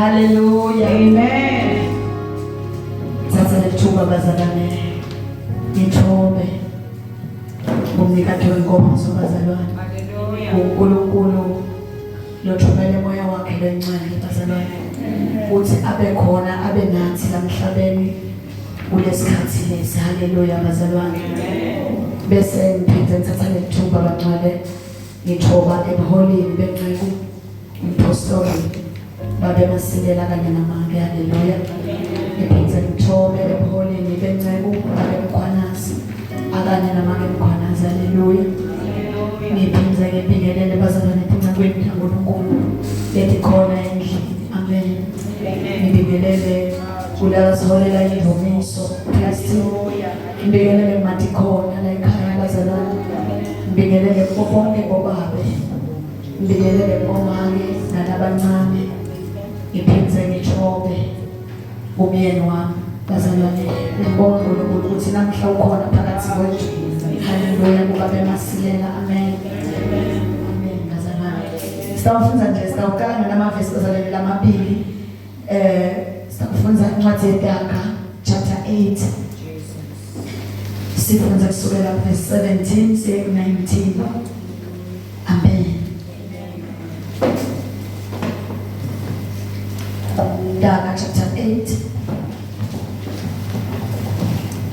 Hallelujah. Amen. Thatha lethuba bazalwane. Ngithobe. Umnikati wenkonzo bazalwane. Hallelujah. uNkulunkulu lothumele moya wakhe lengcwele bazalwane uthi abe khona abe nathi lamhlabeni kulesikhathi lesi haleluya bazalwane bese ngiphinde ngithatha lethuba bangcwele ngithoba ebuholini benceku umpostoli babe masilela kanye namake haleluya ngiphinde ngithobe ebuholini benceku babe mkhwanazi akanye namake mkhwanazi haleluya ngiphinde ngibingelele bazalwane etincekwini kaNkulunkulu letikhona endlini amen ngibingelele kulala siholela indumiso Kristu ngibingelele matikhona la ekhaya bazalwane ngibingelele kubo bonke bobabe ngibingelele bomake nalabancane ngiphinde ngithobe umyeni wami bazalwane ngibonga uNkulunkulu ukuthi namhla ukhona phakathi kwethu haleluya kuba bemasilela amen amen bazalwane sitawufundza nje sitawuqala ngamavesi bazalwane lamabili eh sitawufundza incwadi yeTaga chapter 8 sifundza kusukela verse 17 siye ku 19 amen Taga chapter 8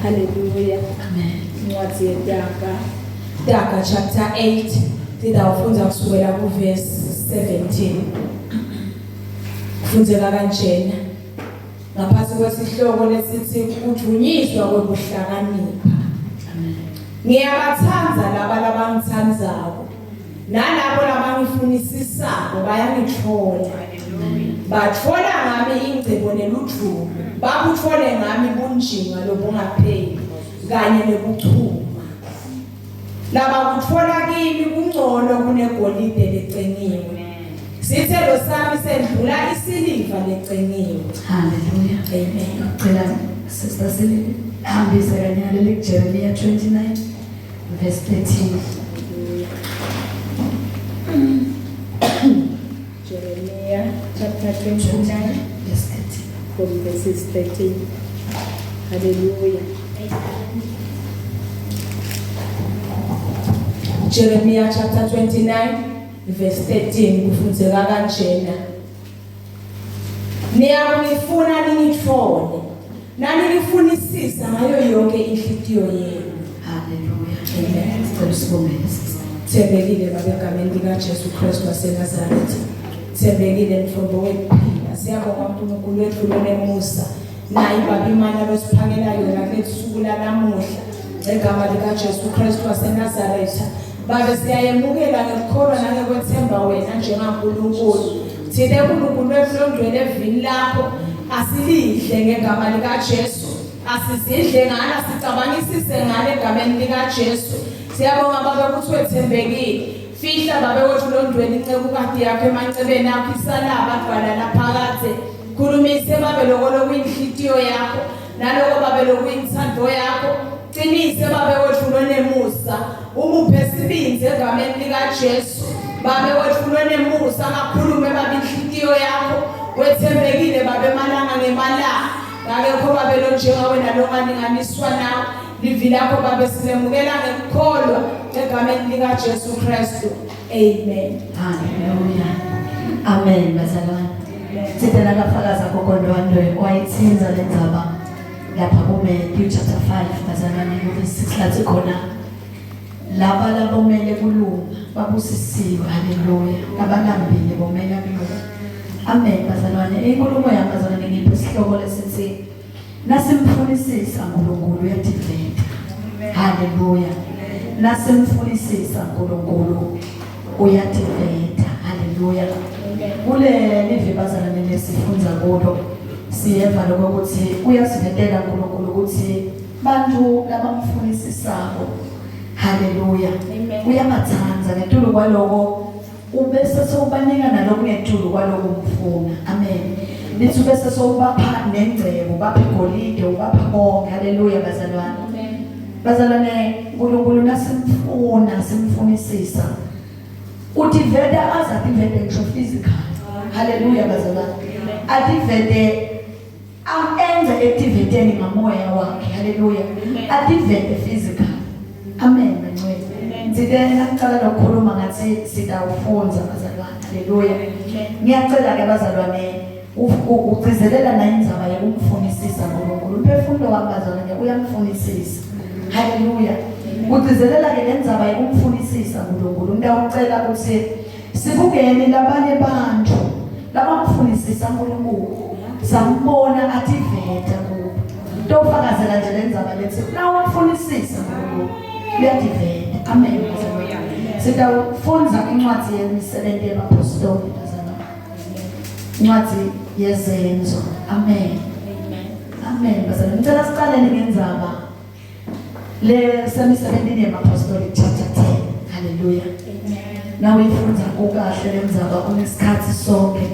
Hallelujah. amen Incwadi yeTaga. Taga chapter 8 sidawufundza kusukela ku verse 17. Kufundzeka kanjena. Ngaphasi kwesihloko lesithi kudunyiswa kwekuhlakanipha. amen Ngiyabatsandza laba labangitsandzako. Nalabo labangifunisisako bayangitfola. Batfola ngami ingcebo neludvumo. Babutfole ngami bunjinga lobungapheli kanye nekuchuma. Labakutfola kimi kungcono kunegolide lecengiwe. Sithelo sami sendlula isiliva lecengiwe. haleluya Amen. Cela sister silihambise kanye naleli Jeremiah 29 verse 13 Jeremiah chapter 29 verse 13 from verses 13. Hallelujah. Jeremiah chapter 29 verse 13 kufundzeka kanjena. Niyakungifuna ningitfole. Naninifunisisa ngayo yonke inhlitiyo yenu. haleluya Amen. sicela usibongele sister Thembekile Baba egameni lika Jesu Kristu waseNazaretha. Thembekile mthombo wekuphila. Siyabonga uNkulunkulu wethu lonemusa. Nayi Baba imana losiphakela yona kulesuku lanamuhla. Egama lika Jesu Kristu waseNazaretha. Babe siyayemukela ngekukholwa nangekwethemba wena njengaNkulunkulu. Thina uNkulunkulu wethu longcwele evini lakho asilidle ngegama lika Jesu. Asizidle ngala sicabangisise ngale egameni lika Jesu. Siyabonga baba ukuthi wethembekile. Fihla baba wethu londweni incekukati yakho emancebeni akho isalaba dwala laphakadze. Khulumise babe loko lokuyinhlitiyo yakho naloko babe lokuyintsandvo yakho. Qinise babe wethu lonemusa. Umuphe sibindzi egameni lika Jesu. Babe wethu lonemusa akakhulume babe inhlitiyo yakho. Wethembekile babe malanga ngemalanga. Akekho babe lonjengawe nalongalinganiswa nawe. Livi lakho babe silemukela ngekukholwa egameni lika Jesu Kristu. Amen. haleluya amen bazalwane sithe nakafakaza gogo Ndwandwe wayithinza le ndzaba lapha kuMatthew chapter 5 bazalwane verse 6 lathi khona laba labomele kulunga babusisiwe haleluya labalambile bomela kulunga amen bazalwane inkulumo yami bazalwane ngiphe isihloko lesithi nasimfunisisa uNkulunkulu uyativeta haleluya nasimfunisisa uNkulunkulu uyativeta haleluya kule livi bazalwane lesifundza kulo siyeva lokho ukuthi uyasivetela uNkulunkulu ukuthi bantu labamfunisisako haleluya Amen. uyabatsandza ngetulu kwaloko ubese sewubanika nalokungetulu kwaloko umfuna amen lithi ubese sewubapha nengcebo ubapha igolide ubapha konke haleluya bazalwane Amen. bazalwane uNkulunkulu nasimfuna simfunisisa utiveta azativete ngisho physical. Haleluya bazalwane. Ativete enze etiveteni ngamoya wakhe. Haleluya. Ativete physical. Amen bangcwele. Ngithe ngiqala lokukhuluma ngathi sitawufundza bazalwane. Haleluya. Ngiyacela ke bazalwane ugcizelela nayo indzaba yokumfunisisa uNkulunkulu. Umphefumulo wami bazalwane uyamfunisisa. Haleluya. Ugcizelela ke lendzaba yokumfunisisa uNkulunkulu. Ngiyawucela ukuthi sibukeni labanye bantu labamfunisisa uNkulunkulu. Sambona ativeta kubo. Tofakazela nje lendzaba lethi nawumfunisisa uNkulunkulu uyativeta. Amen. Sitawufundza incwadi yemisebenzi yebapostoli bazalwane. Incwadi yezenzo. Amen. Amen. Bazalwane ngicela siqaleni ngendzaba le semisebentini yemapostoli chapter 10. Hallelujah. Amen. Nawe ifundza kukahle lendzaba unesikhathi sonke.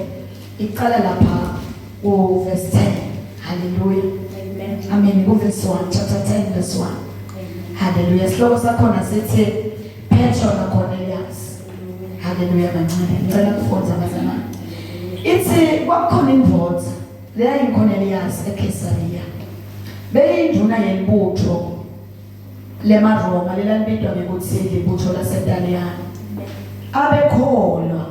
Iqala lapha ku verse 10. Hallelujah. Amen. Amen. Ku verse 1 chapter 10 verse 1. Hallelujah. Sihloko sakhona sithi Petro na Cornelius. Hallelujah bancane. Ngicela kufundza bazalwane. Ithi kwakukhona indvodza leyayiNcornelius eCaesarea. Beyinduna yelibutho lemaRoma lelalibitwa ngekutsi libutho laseTaliyane. Abekholwa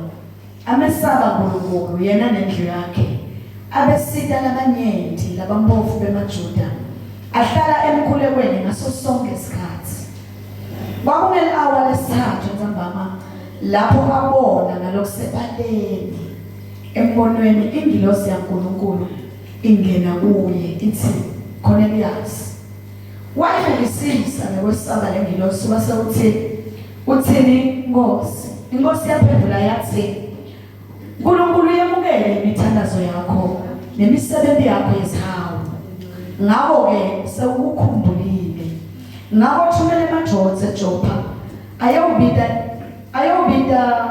amesaba uNkulunkulu yena nendlu yakhe. Abesita labanyenti labampofu bemaJuda. Ahlala emkhulekweni ngaso sonke isikhathi. Kwakungeli-awa lesithathu ntambama lapho abona ngalokusebaleni embonweni ingilosi yaNkulunkulu ingena kuye ithi Cornelius. Wayibukisisa ngekwesaba le ngilosi wase uthi uthini Nkosi? Inkosi yaphendula yathi uNkulunkulu uyemukele imithandazo yakho nemisebenzi yakho yesihawu. Ngakho-ke sewukukhumbulile. Ngakho thumela emadvodza eJopha ayobita ayobita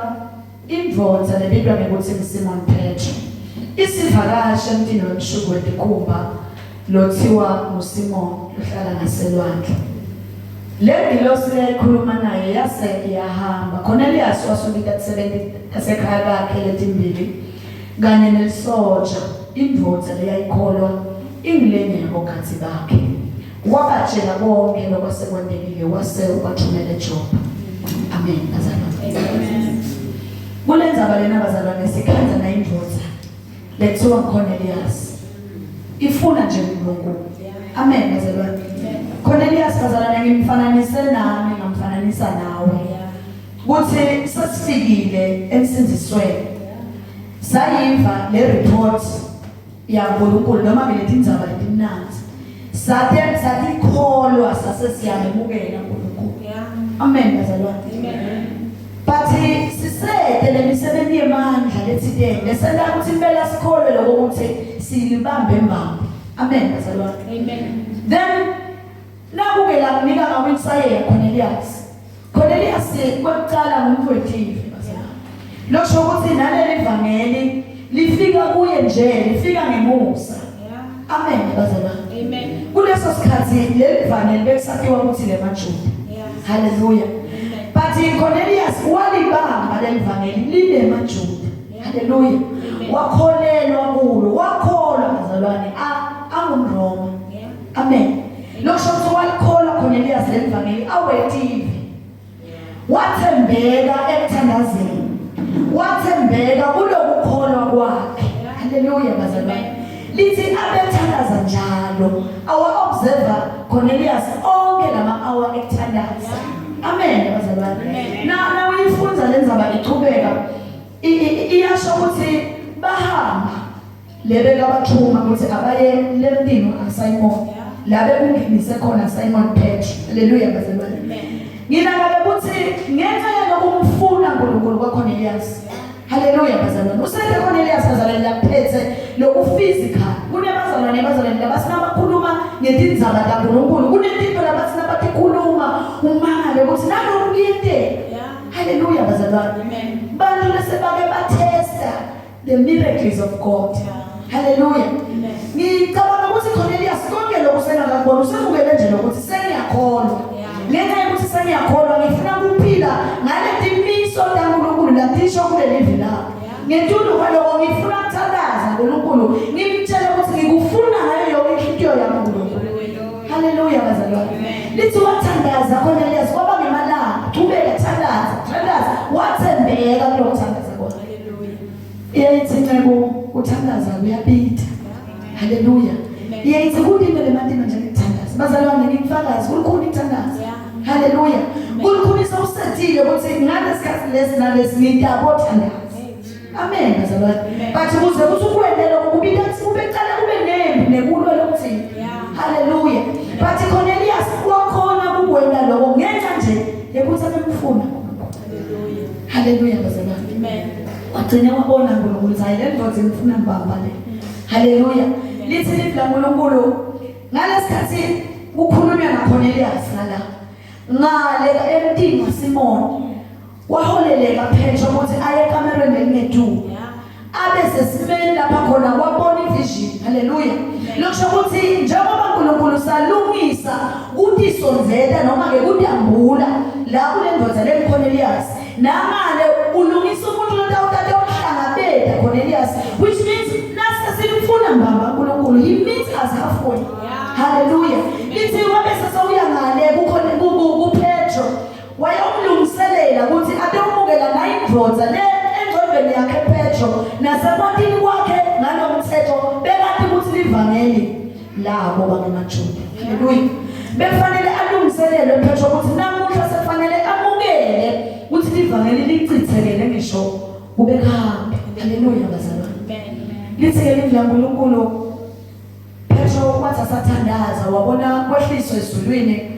indvodza lebitwa ngekutsi nguSimon Petro. Isivakashi emtini wemshuki wetikhumba lothiwa nguSimon lohlala ngaselwandle. Le ngilosi leyayikhuluma naye yase iyahamba. Cornelius wasubita tisebenti tasekhaya lakhe letimbili kanye nelisoja, indvodza leyayikholwa ingilenye yabogadzi bakhe. Wabatshela konke lokwasekwentekile wase ubathumela eJopha. Amen bazalwane. Amen. Kulendzaba lena bazalwane sikhandza na indvodza lekuthiwa Cornelius. Ifuna nje uNkulunkulu. Amen bazalwane. Cornelius bazalwane ngimfananise nami ngamfananisa nawe. Kuthi sesifikile ensindzisweni. Sayiva le report yaNkulunkulu noma ke letindzaba letimnandzi. Sate satikholwa sase siyamemukela uNkulunkulu. Amen bazalwane. Amen. But sisete lemisebenzi yemandla lethiteni lesenta ukuthi impela sikholwe lokho ukuthi silibambe mbambe. Amen bazalwane. Amen. Then nakuke la kunika ngawinsayeya Cornelius. Cornelius kwekuqala ngumfowethu bazalwane. Losho ukuthi naleli vangeli lifika kuye nje lifika ngemusa. Amen bazalwane. Amen. Kuleso sikhathi leli vangeli bekusakhiwa ukuthi lemaJuda. Hallelujah. But Cornelius walibamba leli vangeli lilemaJuda. Hallelujah. Wakholelwa kulo, wakholwa bazalwane angumRoma. Amen. Lokusho ukuthi walikholwa Cornelius leli vangeli awetive. Wathembeka ekuthandazeni. Wathembeka kulokukholwa kwakhe. Haleluya bazalwane. Lithi abethandaza njalo. Awa observe Cornelius onke lama hour ekuthandaza. Amen bazalwane. Na na uyifunza lenzaba ichubeka iyasho ukuthi bahamba lebe kabathuma ukuthi abaye lemntini kaSimon la bekungenise khona Simon Petro. Haleluya bazalwane. Nginakabe ukuthi ngenxa yalokumfuna uNkulunkulu kwaCornelius. Haleluya bazalwane. Usethe Cornelius bazalwane laphethe loku physical. Kunebazalwane bazalwane labasina bakhuluma ngetindzaba taNkulunkulu. Kunetinto labasina batikhuluma umangale ukuthi naloku kuyenteka. Haleluya bazalwane. Bantu lesebake bathesta the miracles of God. Hallelujah. Ngicabanga ukuthi Cornelius konke lokhu sengakakubona usemukele nje lokuthi sengiyakholwa. Ngenxa yokuthi sengiyakholwa ngifuna ukuphila ngaleti miso taNkulunkulu latisho kuleli lakhe. Ngetulu kwaloko ngifuna kuthandaza uNkulunkulu, ngimtshele ukuthi ngikufuna ngayo yonke inhliziyo yami uNkulunkulu. Haleluya bazalwane. Lithi wathandaza Cornelius kwaba ngemalanga, qhubeka thandaza, thandaza, wathembeka kulokho thandaza kwakhe. Iyayithi inceku uthandaza kuyabitha. Haleluya. Iyayithi kudinga le mantima nje ngithandaza. Bazalwane ngikufakazi kulikhuni ithandaza. Haleluya. Kulikhuni sewusethile ukuthi ngalesikhathi lesi nalesi ngidabothandaza. Amen bazalwane. But ukuze kuthi ukwente lokho kubita ukuthi kube cala kube nempi nekulwa lokuthi. Haleluya. But Cornelius wakhona kukwenta lokho ngenxa nje yokuthi abemfuna. Haleluya bazalwane. Amen. Wagcina wabona uNkulunkulu ukuthi hayi le ndoda ngifuna ngibamba le. Haleluya. Lithi livi laNkulunkulu ngalesikhathi kukhulunywa naCornelius ngala. Ngale emtini waSimoni Waholeleka Petro ukuthi aye ekamerweni elingeduku. Abe sesimeni lapha khona wabona ivision. Haleluya. Lokusho ukuthi njengoba uNkulunkulu salungisa ukuthi sonzela noma ke kudambula la kule ndoda le Cornelius. Namale ulungisa umuntu lotawuthatha umhlangabeta Cornelius which means nase simfuna mbamba uNkulunkulu he meets us halfway. Haleluya. Lithi wabe sesewuya ngale kukhona kuPetro Wayomlungiselela ukuthi atomukela nayindvodza le engcondweni yakhe Petro nasekwatini kwakhe ngalomthetho bekati ukuthi livangeli labo bangemaJuda. Haleluya. Bekufanele alungiselelwe Petro ukuthi namuhla sekufanele amukele ukuthi livangeli lichithekele ngisho kube kuhambe. Haleluya bazalwane. Lithi-ke livi laNkulunkulu Petro wathi asathandaza wabona kwehliswa ezulwini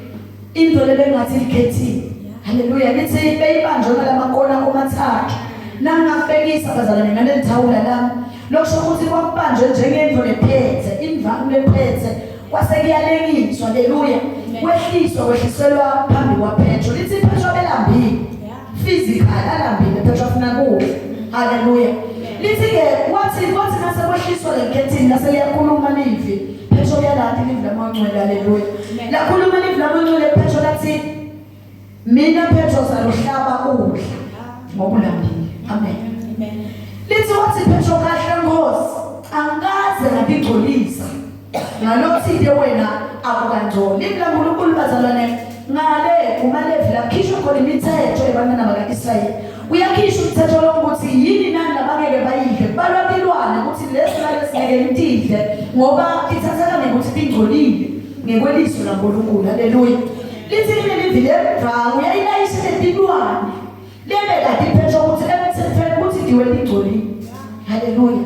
into lebengathi likhethile. Haleluya lithi beyibanjwe ngalamakona omathathu. Nangingakubekisa bazalwane ngaleli thawula lami lokusho ukuthi kwakubanjwe njengento lephethe indwangu lephethe kwase kuyalengiswa haleluya kwehliswa kwehliselwa phambi kwaPetro lithi Petro belambile physical alambile Petro afuna kudla haleluya lithi ke wathi kwathi nase kwehliswa le khethini lase liyakhuluma livi Petro uyalati livi lamangcwele haleluya lakhuluma livi lamangcwele Petro lathi mina Petro saluhlaba kudla ngokulambile amen lithi wathi Petro kahle Nkosi angikaze ngatigcolisa ngalothile wena akukangcoli livi laNkulunkulu bazalwane ngale kumaLevi lakhishwa khona imithetho ebantwana baka-Israyeli uyakhishwa umthetho lokuthi yini nani labangeke bayidle kubalwa tilwane ukuthi lesi nalesi ngeke nitidle ngoba ithatheka ngekuthi tingcolile ngekweliso laNkulunkulu haleluya lithi leli livi lemvangu yayilayishe letilwane lebe kade iphetho ukuthi emthethweni ukuthi diwe tingcolile haleluya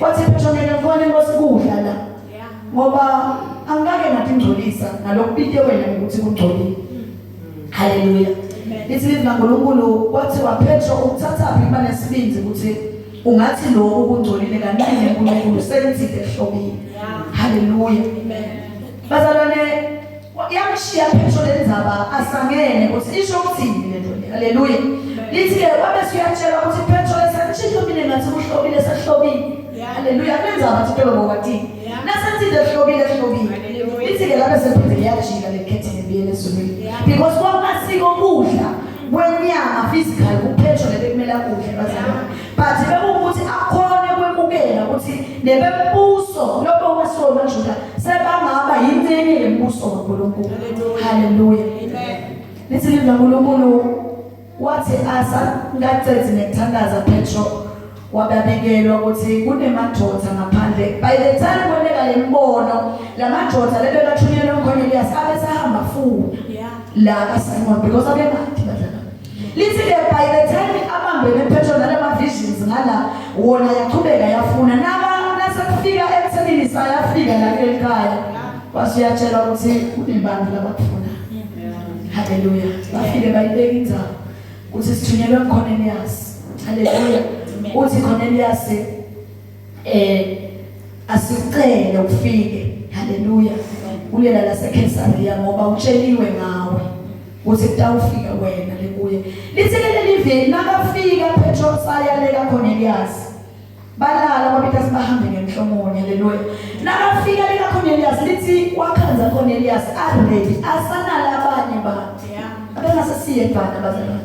wathi iphetho ngeke ngikhona inkosi kudla la ngoba angikake ngatingcolisa nalokubite wena ngokuthi kungcolile haleluya lithi livi laNkulunkulu kwathiwa Petro ukuthathaphi kuba nesibindi ukuthi ungathi lokhu kungcolile kancane uNkulunkulu senzile ehlobile haleluya bazalwane Yamshiya Petro le ndzaba asangene ukuthi isho ukuthini le nto le. Haleluya. Lithi ke wabe suyatshelwa ukuthi Petro esentshilo mina ngathi uhlobile sehlobile. Haleluya. Kule ndzaba athi Petro ngokwatini. Nasentsile ehlobile ehlobile. Lithi ke lapha sephinde liyajika lekhethini libuyele ezulwini. Because kwakungasiko kudla kwenyama physical kuPetro lebekumele akudle bazalwane. But bekuwukuthi akhone kwemukela ukuthi nebembuso lobo ungasiwona Juda sebangaba yingxenye yembuso kaNkulunkulu. Haleluya. Lithi livi laNkulunkulu wathi asa ngacedzi nekuthandaza Petro wababikelwa ukuthi kunemadoda ngaphandle by the time kwenteka lembono lamadoda lebekathunyelwe uCornelius abesahamba funa la kaSimon because abengathi badlala lithi ke by the time abambene Petro nalama visions ngala wona yaqhubeka yafuna naba nasekufika ekuthenini sayafika la kuleli khaya wasiyatshela ukuthi kunebantu labakufuna haleluya bafike bayibeka indzaba ukuthi sithunyelwe Cornelius haleluya uthi Cornelius eh asicele ufike haleluya kulela laseKhesariya ngoba utsheliwe ngawe uthi kutawufika wena lekuye lithi ke leli veli nakafika Petro sayaleka Cornelius balala kwabita sibahambe ngenhlomonye haleluya nakafika leka Cornelius lithi wakhanza Cornelius already asanala abanye bantu abengasesiyedwana bazalwane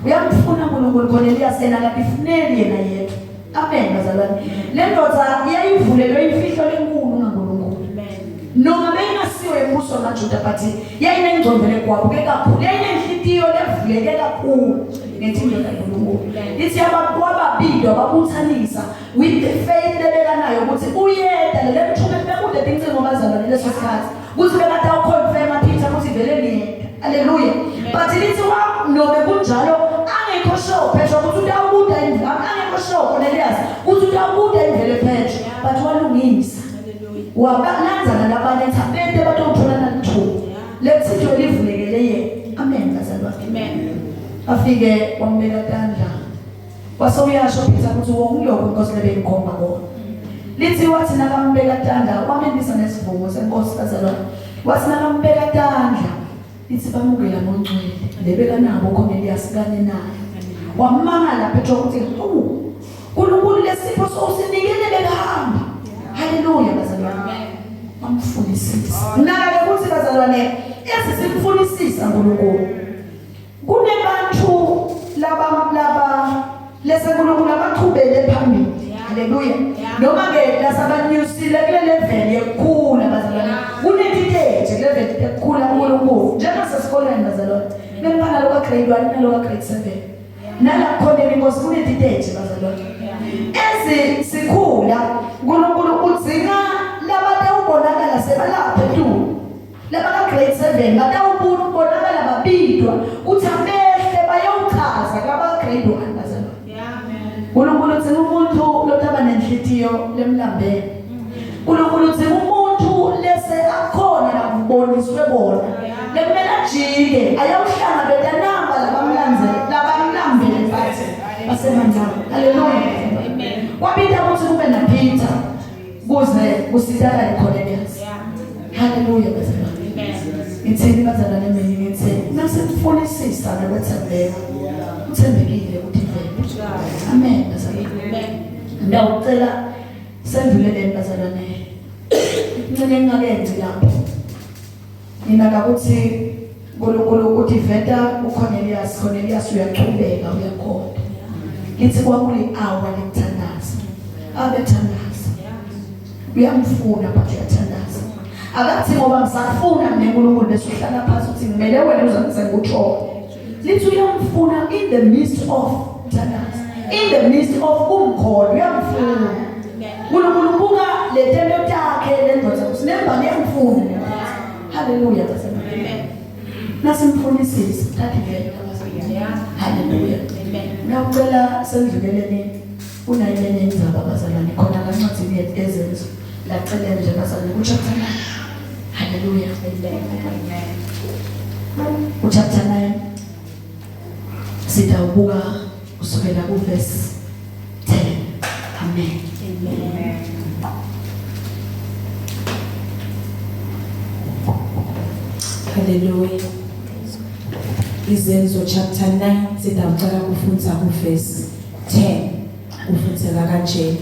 uyamfuna uNkulunkulu Cornelius yena akabifuneli yena yedwa. Amen bazalwane. Le ndoda yayivulelwe imfihlo lenkulu ngaNkulunkulu. Noma beyingasiyo embuso wamaJuda but yayinengcondo legwabuke kakhulu, yayinenhlitiyo levuleke kakhulu ngethi indoda kaNkulunkulu. Ithi kwababidwa babuthanisa with the faith lebekanayo ukuthi uyeda lele mthume bekude tincingo bazalwane leso sikhathi ukuthi bekade awuconfirma Peter ukuthi vele ngiyeda. Haleluya. But lithi wa noma kunjalo angekho sure Petro ukuthi utawubuda indlu angekho sure Cornelius ukuthi utawubuda indlela Petro but walungisa. Wabalanza nalabanye thabente batothola nalithuba. Lethitho livulekele yena. Amen bazalwane. Amen. Afike wambeka tandla. Wase uyasho Peter ukuthi wongiloko inkosi lebeyikhomba kona. Lithi wathi nakambeka tandla wamendisa nesivumo senkosi bazalwane. Wathi nakambeka tandla lithi bamukela ngongcwele lebeka nabo Cornelius kanye naye. Wamangala Petro ukuthi hawu uNkulunkulu lesipho sowusinikele bekahamba. Haleluya bazalwane. Wamfunisisa. Naka ukuthi bazalwane esisimfunisisa uNkulunkulu. Kunebantu laba laba lesenkulunkulu abachubele phambili. Haleluya. Noma ke lasabanyusile kule level yekukhula bazalwane. Kunetiteje kule level yekukhula uNkulunkulu. Njengasesikolweni bazalwane. Nemfana lo ka grade 1 nalo ka grade 7. Nala khona inkosi kunetiteje bazalwane. Ezi sikhula uNkulunkulu udzinga labatawubonakala sebalapha etulu. Laba grade 7 batawubonakala babidwa kuthi abehle bayowuchaza kulaba grade 1 bazalwane. uNkulunkulu uthi umuntu lotaba nenhlitiyo lemlambeni. uNkulunkulu uthi umuntu lese akhona lakuboniswe bona. Lekumele ajike ayawuhlangabeta namba labamlandzele labamlambele bathi basebancane. Haleluya. Amen. Kwabita ukuthi kube na Peter kuze kusizakale Cornelius. Haleluya bazalwane. Ngithini bazalwane mina ngithi nasimfunisisa nokwethembeka. Uthembekile ukuthi vele. Amen bazalwane. Amen. Ndawucela sendluleleni bazalwane. Ncane engakenzi lapho. Nginaka ukuthi uNkulunkulu uthi veta uCornelius, Cornelius uyaqhubeka uyakhona. Ngithi kwakuli hour lekuthandaza. Abethandaza. Uyamfuna but uyathandaza. Akathi ngoba ngisafuna mina uNkulunkulu bese uhlala phansi uthi ngimele wena uzangize ngikuthole. Lithi uyamfuna in the midst of thandaza. In the midst of umkholo uyamfuna. uNkulunkulu buka le tento takhe lendoda usinembali yamfuna. Haleluya bazalwane. Amen. Nasimfunisisa thathi vele abazalwane. Haleluya. Amen. Ngiyacela sendluleleni kunayenye indzaba bazalwane khona la ncwadzini yezenzo lacela nje bazalwane ku chapter 9. Haleluya. Amen. Ku chapter 9 sitawubuka kusukela ku verse 10. Amen. Amen. Hallelujah. Izenzo chapter 9 sitawucala kufundza kuverse 10 kufundzeka kanje.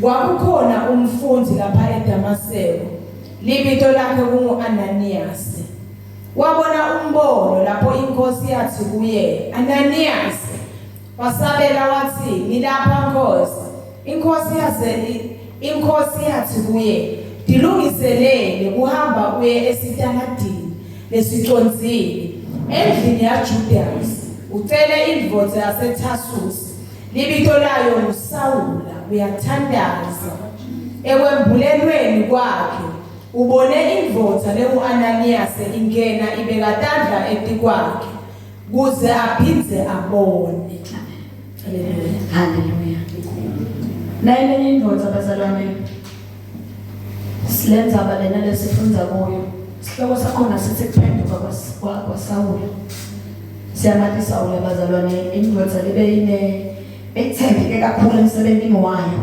Kwakukhona umfundi lapha eDamaseko libito lakhe kungu-Ananias. Wabona umbono lapho inkosi yathi kuye, Ananias. Wasabela wathi, Ngilapha Nkosi. Inkosi yase inkosi yathi kuye, Dilungiselele kuhamba uye esitaladini lesicondzile endlini yaJudas ucele indvodza yaseTarsus libito layo nguSawula uyathandaza ekwembulelweni kwakhe ubone indvodza lengu-Ananiyase ingena ibeka tandla etikwakhe kuze aphindze abone. Haleluya. Haleluya. Nayi lenye indvodza bazalwane silendzaba lena lesifundza kuyo. Sihloko sakhona sithi kuphenduka kwaSawula. Siyamati Sawula bazalwane indvodza libe ine beyithembeke kakhulu emsebentini wayo.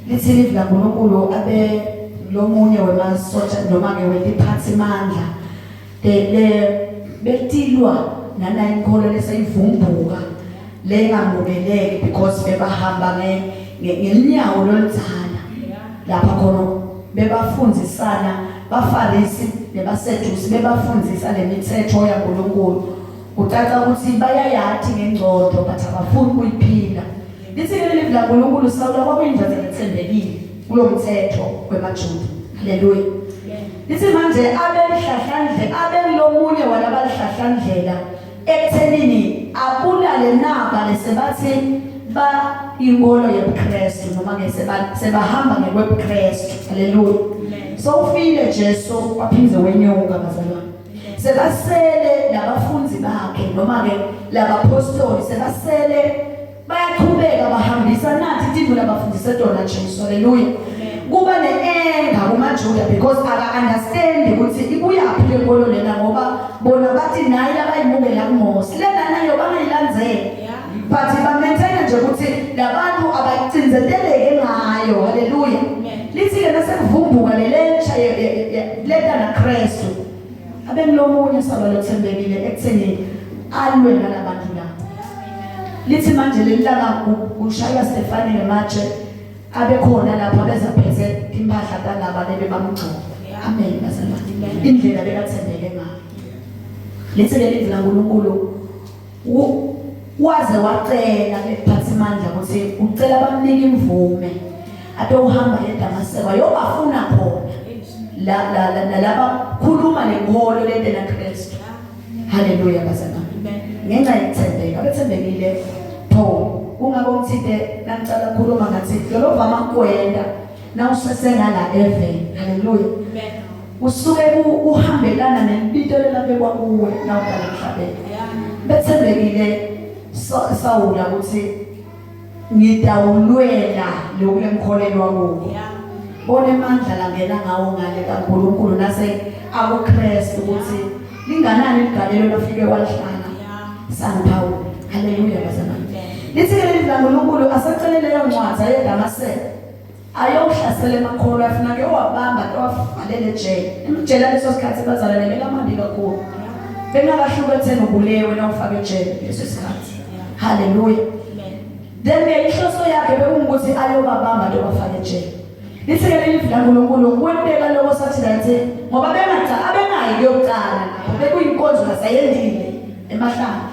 Lithi livi laNkulunkulu abe lomunye wemasotsha noma ke wetiphatsimandla le betilwa nana inkolo leseyivumbuka lengamukeleki because bebahamba ngelinyawo loludzala lapha khona bebafundzisana bafarisi nebasedusi bebafundzisa lemithetho yaNkulunkulu kucaca ukuthi bayayati ngengcondo but abafuni kuyiphila. Lithi ke leli laNkulunkulu Sawula kwakuyindoda ethembekile kulomthetho wemaJuda. Haleluya. Lithi manje abelihlahlandle abelomunye walabalihlahlandlela ekuthenini abulale naba lesebathi ba inkolo yobuKristu noma ke sebahamba ngekwebuKristu. Haleluya. So ufile Jesu waphinde wenyuka bazalwane. Sebasele labafundi bakhe noma ke labapostoli sebasele bayaqhubeka bahambisa nathi tintfo labafundise tona Jesu. Haleluya. Kuba ne-anger kumaJuda because aka-understand ukuthi ibuyaphi le nkolo lena ngoba bona bathi naye labayimukela kuMose lena nayo bangayilandzeli but ba-maintain nje ukuthi labantu abacinzeteleke ngayo. Haleluya. Lithi-ke nasekuvumbuka lelentsha leta naKristu abengilomunye saba lothembekile ekutheni alwe nalabantu laba. Lithi manje leli langa kushaywa Stefani ngematshe abekhona lapha bezaphethe impahla talaba lebe bamgcoba. Amen bazalwane. Indlela bekathembeke ngayo. Lithi leli laNkulunkulu waze wacela kuphathimandla ukuthi ucela bamnike imvume atowuhamba eDamaseko ayobafuna khona la la nalaba khuluma lenkolo lento naKristu. Haleluya bazalwane. Ngenxa yekuthembeka bethembekile Paul kungako ngithinte nangicala ukukhuluma ngathi lolo kwenda nawusesengala eveni. Haleluya. Usuke uhambelana nelibito lelabekwa kuwe nawudala emhlabeni. Bethembekile Sawula ukuthi ngidawulwela lokhu lengikholelwa kuko. Bona emandla langena ngawo ngale kaNkulunkulu nase akuKristu ukuthi linganani ligalelo lafike walihlala San Paul. Haleluya bazalwane. Lithi ke leli laNkulunkulu asacele leyo ncwadi ayeDamaseko ayohlasela emakholwa afuna ke wabamba wavalele ejele. Emjele leso sikhathi bazalwane bekamandi kakhulu. Bengakahluka ekutheni ubulewe na ufake ejele leso sikhathi. Haleluya. Then ke inhloso yakhe bekungukuthi ayobabamba nto bafake ejele. Lithi ke leli laNkulunkulu kwenteka lokho sathi lathi ngoba bengaca abengayi kuyoqala lapho bekuyinkonzo kasayendile emahlanga.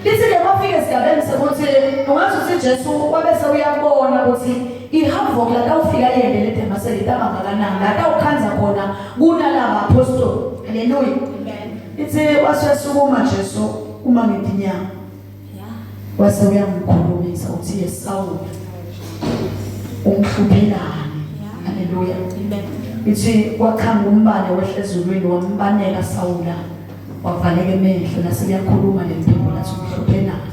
Lithi ke bafike esigabeni sokuthi ungathi uthi Jesu wabe sewuyabona ukuthi ihavoc latawufika yende le Damascus itangakanani latawukhanza khona kunalaba apostoli. Haleluya. Ithi wasesukuma Jesu uma ngetinyawo. Wase uyamkhulumisa uthi yeSawula umhluphelani. Haleluya. Ithi kwaqhamuka umbane wehla ezulwini wambaneka Sawula wavaleka emehlo nase kuyakhuluma lempilo lathi umhluphelani.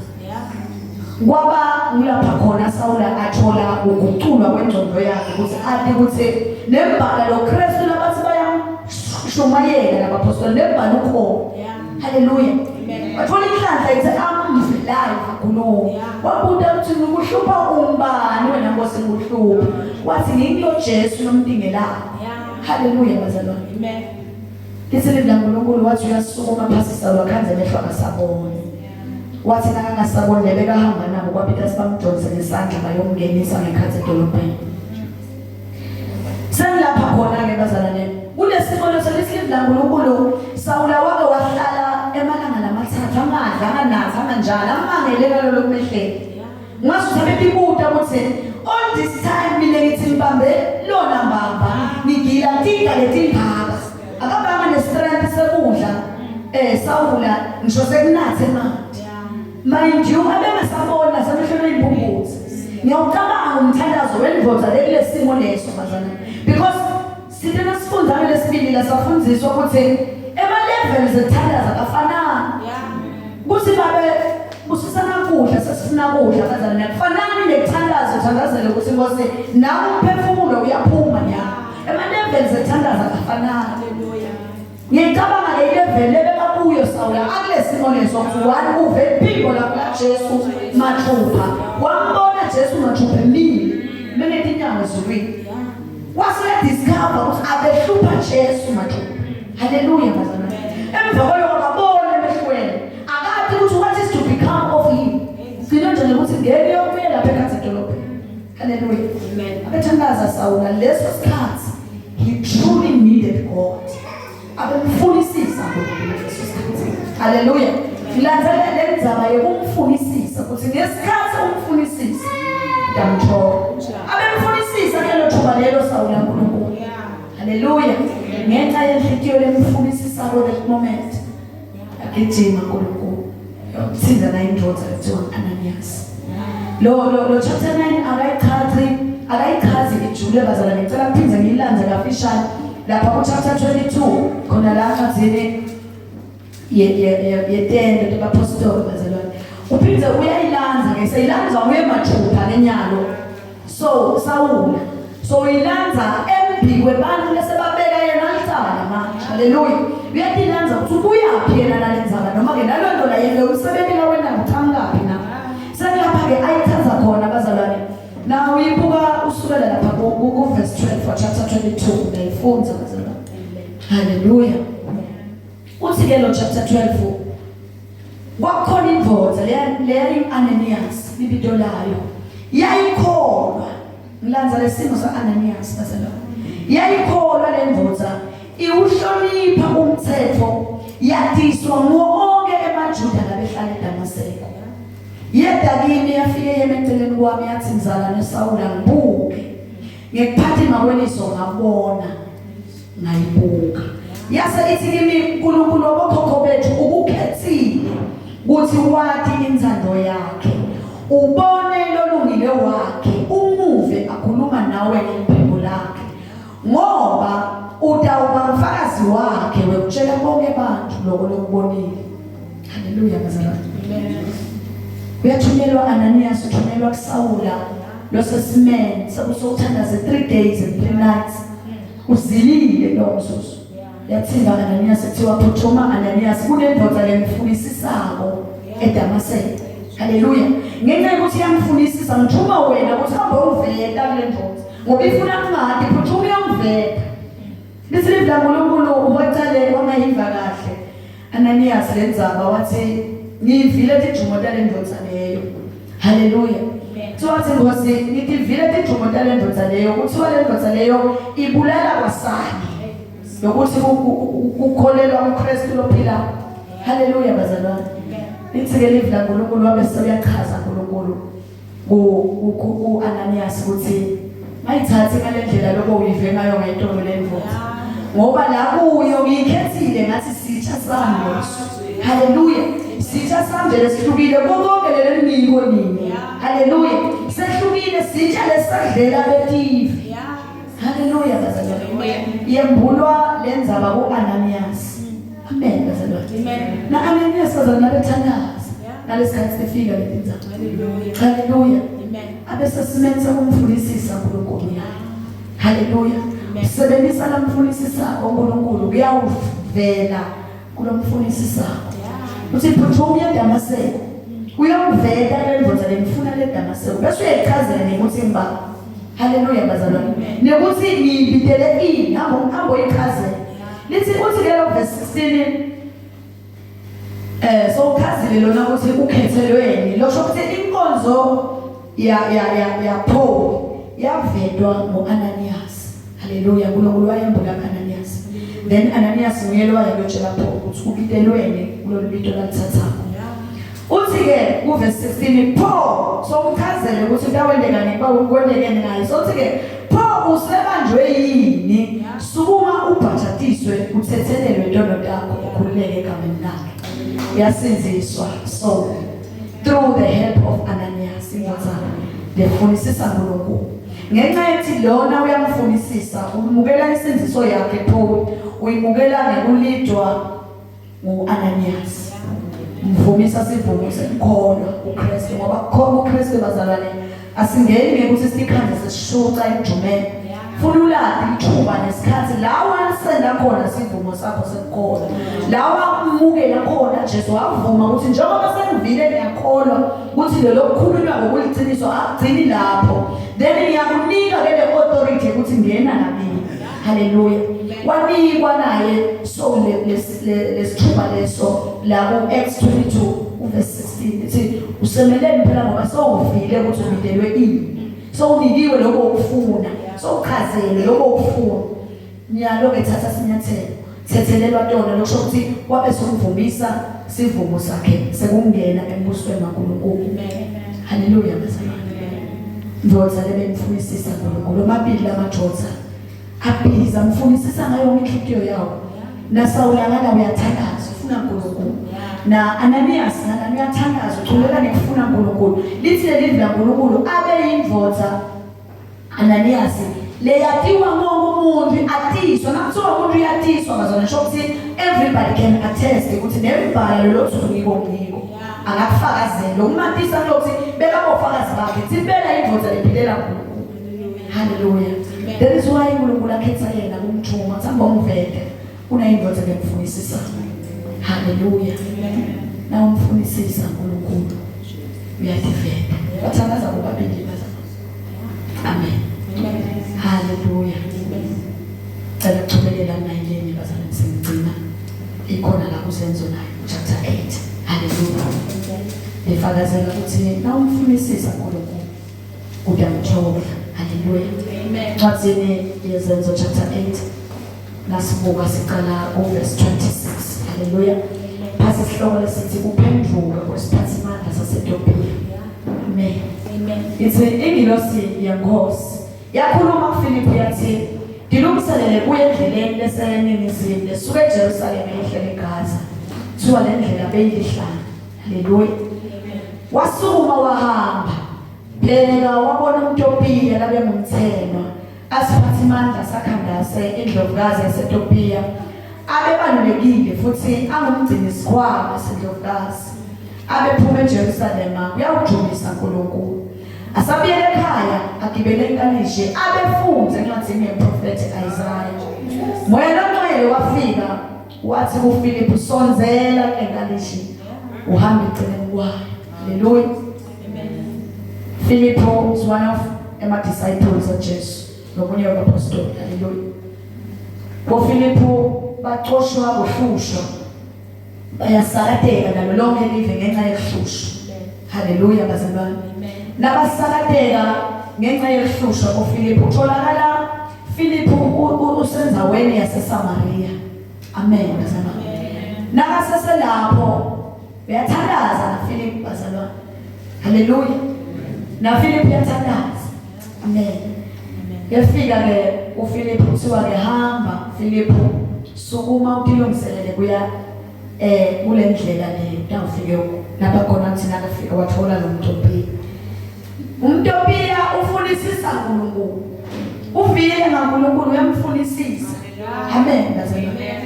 Kwaba ngilapha khona Sawula athola ukuguculwa kwengcondo yakhe ukuthi ati ukuthi nembala lo Kristu labathi bayamshumayela labapostoli nembala ukhona. Haleluya. Wathola inhlanhla ithi amve live akhuluma. Wabuta ukuthi ngikuhlupha umbani wena Nkosi ngikuhlupha. Wathi ngingilo Jesu nomdingelayo. Haleluya bazalwane. Amen. Lithi livi laNkulunkulu wathi uyasukuma phasi Sawula khanze emehlo akasaboni. Wathi nakangasaboni lebekahamba nabo kwabita sibamdonse ngesandla bayomngenisa ngekhathi edolobheni. Sengilapha khona ke bazalwane kulesibonelo selithi laNkulunkulu Sawula wake wahlala emalanga lamathathu angadla anganathi anganjalo amangele ngalolo kumehlele. Ngasuthi abebibuta ukuthi all this time mina ngithi ngibambe lona mbamba ngigila tiga letingaka akabanga ne-strength sekudla Sawula ngisho sekunathe emanti. Mind you abengasaboni nasemehlweni eyimpumputhe. Ngiyawucabanga umthandazo wendvodza lekulesimo leso bazalwane because sithe nasifunda ngalesibili la safundiswa ukuthi ema-levels ekuthandaza akafanani. Kuthi babe busisana kudla sesifuna kudla bazalwane akufanani nekuthandaza uthandazele ukuthi Nkosi nawe umphefumulo uyaphuma nya. Ema-levels ekuthandaza akafanani. Hallelujah. Ngicabanga le level lebekakuyo Sawula akulesimo leso ukuthi one uve iphimbo laJesu mathupha wambona Jesu mathupha emile menetinyawo ezulwini wase discover ukuthi abehlupha Jesu mathupha. Haleluya bazalwane. Emva kwaloko akabona emehlweni akati ukuthi what is to become of him. Gcina nje ngokuthi ngeke yokubuya lapha ekhathi edolobheni. Haleluya. Amen. Abethandaza Sawula leso sikhathi he truly needed God. Abemfunisisa uNkulunkulu leso sikhathi. Haleluya. Ngilandela le ndzaba yokumfunisisa ukuthi ngesikhathi umfunisisa Utamthola. Abemfunisisa kulelo thuba lelo Sawula uNkulunkulu. Haleluya. Ngenxa yenhlitiyo lemfunisisako that moment. Agijima uNkulunkulu. Yothinda la indvodza ekuthiwa Ananias. Lo lo lo chapter 9 akayichazi akayichazi ijule bazalwane ngicela kuphinde ngiyilandze kafishane lapha ku chapter 22 khona la ncwadzini yetendo tebapostoli bazalwane uphinde uyayilandza ke seyilandza uye mathupha lenyalo so sawula so uyilandza embi kwebantu lesebabeka yena licala manje haleluya uyatilandza ukuthi ubuyaphi yena nalendzaba noma ke naloo nto la yena umsebenzi la wena uqhamukaphi na sekulapha ke ayichaza khona bazalwane na uyibuka usukela lapha ku-verse 12 wa chapter 22 uyayifundza bazalwane haleluya Uthi ke lo chapter 12 kwakukhona indvodza leyayi-Ananias libito layo yayikholwa ngilandza lesimo sa-Ananias bazalwane yayikholwa le ndvodza iwuhlonipha umthetho yadiswa nguwo onke emaJuda labehlala eDamaseko yeda kimi yafike yema eceleni kwami yathi mzalwane Sawula ngibuke ngekuphathima kweliso ngabona ngayibuka yase ithi kimi uNkulunkulu wabokhokho bethu ukukhethile ukuthi wati inthando yakhe ubone lolungile wakhe umuve akhuluma nawe ngephimbo lakhe ngoba utawuba mfakazi wakhe wekutshela bonke abantu lokho lokubonile haleluya bazalwane uyathunyelwa Ananias uthunyelwa kuSawula losesimeni sekusothandaze 3 days and 3 nights Uzilile lowo mzuzu. Yathiva Ananias kuthiwa phuthuma Ananias kunendoda lemfunisisako eDamaseko. Haleluya. Ngenxa yokuthi yamfunisisa ngithuma wena ukuthi hambe uveta kule ndoda. Ngoba ifuna kungadi phuthuma uyomveta. Lithi livi laNkulunkulu wacale wangayiva kahle. Ananias lenzaba wathi ngivile tijumo tale ndvodza leyo. Haleluya. Kuthiwa wathi Nkosi ngitivile tijumo tale ndvodza leyo. Kuthiwa le ndvodza leyo ibulala kwasani. Nokuthi kukholelwa kuKristu lophilayo. Haleluya bazalwane. Lithi ke livi laNkulunkulu wabe sewuyachaza uNkulunkulu ku-Ananias ukuthi mayithathe ngale ndlela lokho uyive ngayo ngayitolo le ndvodza ngoba la kuyo ngiyikhethile ngathi sitsha sami leso haleluya sitsha sami nje lesihlukile konke leli ngiyiko nini haleluya sehlukile sitsha lesadlela betive haleluya bazalwane yembulwa lenzaba ku-Ananias Amen bazalwane. Amen. Na Ananias bazalwane abethandaza. Ngalesikhathi sefika le tindzaba. Hallelujah. Hallelujah. Amen. Abe sesimeni sokumfunisisa uNkulunkulu naye. Hallelujah. Sebenzisa lamfunisisa uNkulunkulu kuyawuvela kulomfunisisako. Uthi phuthuma uye eDamaseko. Uyomveta le ndvodza lemfuna le Damaseko. Bese uyayichazela nekuthi ngibani. Hallelujah bazalwane. Nekuthi ngiyibitele ini hamba hamba uyichazele. Lithi uthi ke lo verse 16 eh so uchazile lona ukuthi ukhethelweni losho ukuthi inkonzo ya ya ya ya Paul yavedwa ngoAnanias. Haleluya, uNkulunkulu wayembula kuAnanias. Then Ananias nguye lo wayelotshela Paul ukuthi ubitelweni kulolu bito lalithathako. Uthi ke kuverse 16 pho somchazele ukuthi kutawendeka ngikuba kwendekeni ngaye. So uthi ke pho usebanjwe yini? Sukuma ubhajatiswe uthethelelwe intono takho ukhululeke egameni lakhe. Uyasinziswa so through the help of Ananias indodana lefunisisa uNkulunkulu. Ngenxa yethi lona uyamfunisisa umukela insindiso yakhe Paul uyimukela ngekulidwa ngu-Ananias mvumisa sivumo semkholwa uKristu ngoba kukholwa uKristu bazalwane asingeni ngekuthi sikhanze sesishuca emjumeni funa uladi ithuba nesikhathi la walisenda khona sivumo sakho sekukholwa la wamukela khona Jesu wavuma ukuthi njengoba sengivile ngiyakholwa ukuthi lelo kukhulunywa ngokuliqiniso akugcini lapho then ngiyakunika ke le authority ukuthi ngena nakini haleluya wanikwa naye so lesithuba leso la ku Acts 22 uverse 16 ithi usemeleni phela ngoba sowuvile ukuthi ubidelwe ini sowunikiwe lokho okufuna sowuchazelwe lokho okufuna nyalo ke thatha sinyathelo thethelelwa tona lokusho ukuthi wabe sokuvumisa sivumo sakhe sekungena embusweni kaNkulunkulu haleluya bazalwane Ndvodza lebemfunisisa uNkulunkulu omabili lamadvodza abhiza mfunisisa ngayo yonke inhlitiyo yawo. NaSawula ngala uyathandaza ufuna uNkulunkulu. Na Ananias ngala uyathandaza uchubeka nekufuna uNkulunkulu. Lithi leli laNkulunkulu abe yindvodza Ananias leyatiwa wonke umuntu atiswa nakuthiwa umuntu uyatiswa bazona sho ukuthi everybody can attest ukuthi nembala lelo thuku ngiko ngiko angakufakazela umatisa kulokuthi bekabofakazi bakhe thibela indvodza lephilela uNkulunkulu. Haleluya. That is why uNkulunkulu akhetha yena kumthuma thamba umvete kunayindvodza lemfunisisa. Haleluya. Na umfunisisa uNkulunkulu uyativeta. Bathandaza bobabili bazalwane. Amen. Haleluya. Cela kuchubekela nayini bazalwane sengigcina ikhona la kusenzo nayo chapter 8. Haleluya. Lifakazela ukuthi nawumfunisisa uNkulunkulu uyamthola. Haleluya. Amen. Ncwadzini yezenzo chapter 8 nasibuka siqala kuverse 26. Haleluya. Phasi isihloko lesithi kuphenduka kwesiphathimandla saseTopiya. Amen. Amen. Ithi ingilosi yenkosi yakhuluma kuFilipu yathi ndilungiselele kuye endleleni leseningizimu lesuka eJerusalema yehlele eGaza. Kuthiwa le ndlela beyilihlane. Haleluya. Wasukuma wahamba. Bheka wabona umTopiya labengumthenwa asiphathimandla saKhandase indlovukazi yaseTopiya abebalulekile futhi angumgcini sikhwama sendlovukazi abephuma eJerusalema kuyawujumisa uNkulunkulu asabuyele ekhaya agibele inkalishi abefunze encwadini yemprofethi Isaya. Moya loNgcwele wafika wathi kuFilipu sondzela kule nkalishi uhambe eceleni kwayo. Haleluya. Philip is one of ema disciples of Jesu nomunye wabapostoli. Haleluya. BoFilipu baxoshwa bohlushwa bayasakateka nalo lonke live ngenxa yokuhlushwa. Haleluya bazalwane. Nabasakateka ngenxa yokuhlushwa boFilipu utholakala Philip usenzaweni yaseSamaria. Amen bazalwane. Nakaseselapho uyathandaza na Philip bazalwane. Haleluya. Na Philip uyathandaza. Amen. Yafika ke uPhilip kuthiwa ke hamba Philip sukuma utilungiselele kuya eh kule ndlela le utawufike lapha khona thina kafika wathola lo mtopiya. Umtopiya ufunisisa uNkulunkulu. Uvile ngaNkulunkulu uyamfunisisa. Amen bazalwane.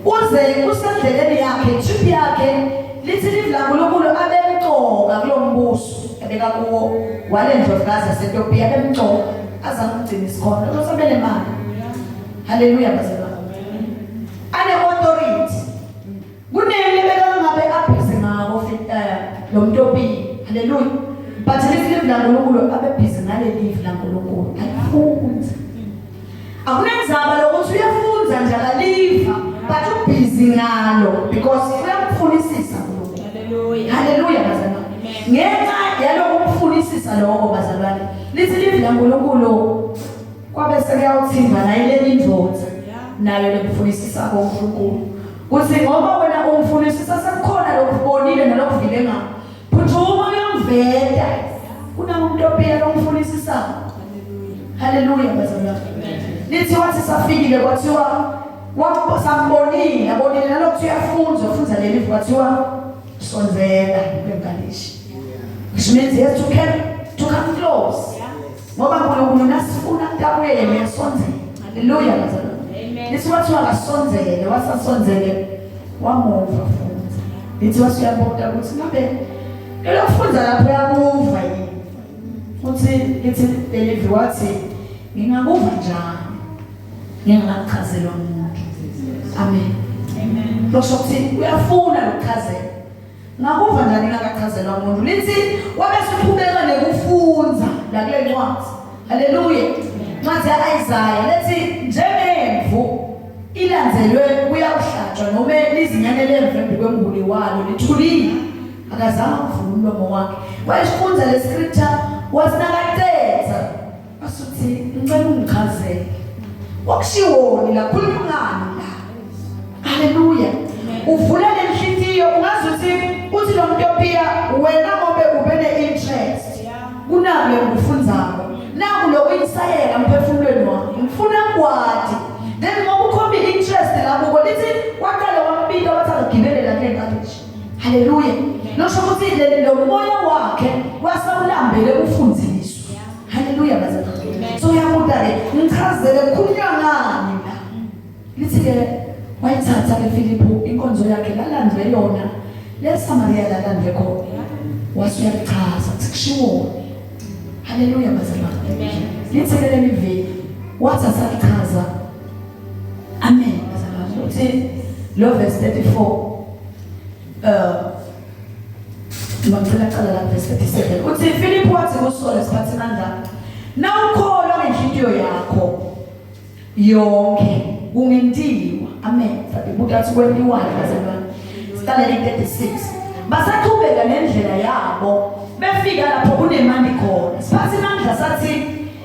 Uze usendleleni yakhe, trip yakhe lithi livi laNkulunkulu abemcoka kulombuso ebeka kuwo wale ndlovukazi yaseTopiya abemcoka azange umgcina isikhona lo sabele mali. Haleluya bazalwane. Ane authority. Kunini bekangabe abhizi ngako eh, lo mtopiya. Haleluya. But lithi livi laNkulunkulu abebhizi ngaleli livi laNkulunkulu. Alifunzi. Akunenzaba lokuthi uyafunza nje akaliva but ubhizi ngalo because uyamfunisisa uNkulunkulu. Haleluya. Haleluya bazalwane. Ngenxa yalokumfunisisa lokho bazalwane lithi livi laNkulunkulu kwabe sekuyawuthimba naye leli ndvodza nayo lekufunisisa koNkulunkulu. Kuthi ngoba wena umfunisisa sekukhona lokubonile nalokuvile ngakho. Phuthuma uyomveta. Kunamuntu ophila lomfunisisayo. Haleluya bazalwane. Lithi wathi safikile kwathiwa sambonile abonile nalokhu uyafunza ufunza leli kwathiwa sonzela kwenkalishi. Which means he has to come close. Ngoba uNkulunkulu nasifuna kutabuye yena uyasonzela. Haleluya bazalwane. Lithi kwathiwa akasonzele wasasonzele wamuva funza. Lithi wasuyabona ukuthi ngabe elokufunza lapho uyakuva yini. Uthi lithi lelivi wathi ngingakuva njani ngingakachazelwa umuntu. Amen. Amen. Losho ukuthi uyafuna lokuchazela. Ngakuva njani ngakachazelwa umuntu. Lithi wabe suqhubeka nekufunza la kule ncwadi. Haleluya. Ncwadi ya-Isaya lethi njengemvu ilandzelwe kuyawuhlatshwa noma lizinyane lemvu embi kwemnguni walo lithulile akazange akuvule umlomo wakhe wayesifunza le scripture wasinakacetha wasuthi ngicela ungichazele kwakushiwoni la khuluma ngani la haleluya uvula lenhliziyo ungazi ukuthi uthi lo mtopiya wena ngobe ube ne-interest kunako lekufundzako. ngisayeka emphefumulweni wami ngifuna ngikwati then ngoba ukhomba i-interest lakuko lithi waqala wambika wathi akugibele la kule nkabishi haleluya nosho ukuthi lo moya wakhe wasewulambele ufundiswa haleluya bazalwane so uyabuta-ke ngichazele kukhulunywa ngani la lithi-ke wayithatha-ke Filiphu inkonzo yakhe lalandwe yona leSamariya lalandwe khona wase uyakuchaza kuthi kushiwoni haleluya bazalwane lithi-ke leli viki wathi asalichaza amen bazalwane uthi lo verse 34 Ngicela cala la verse 37. Uthi Philip wathi kuSole siphathimandla nawukholwa ngenhliziyo yakho yonke kungentiwa. Amen. Sathi athi kwentiwani bazalwane. Siqale 36. Basaqhubeka nendlela yabo befika lapho kunemandi khona. Siphathimandla sathi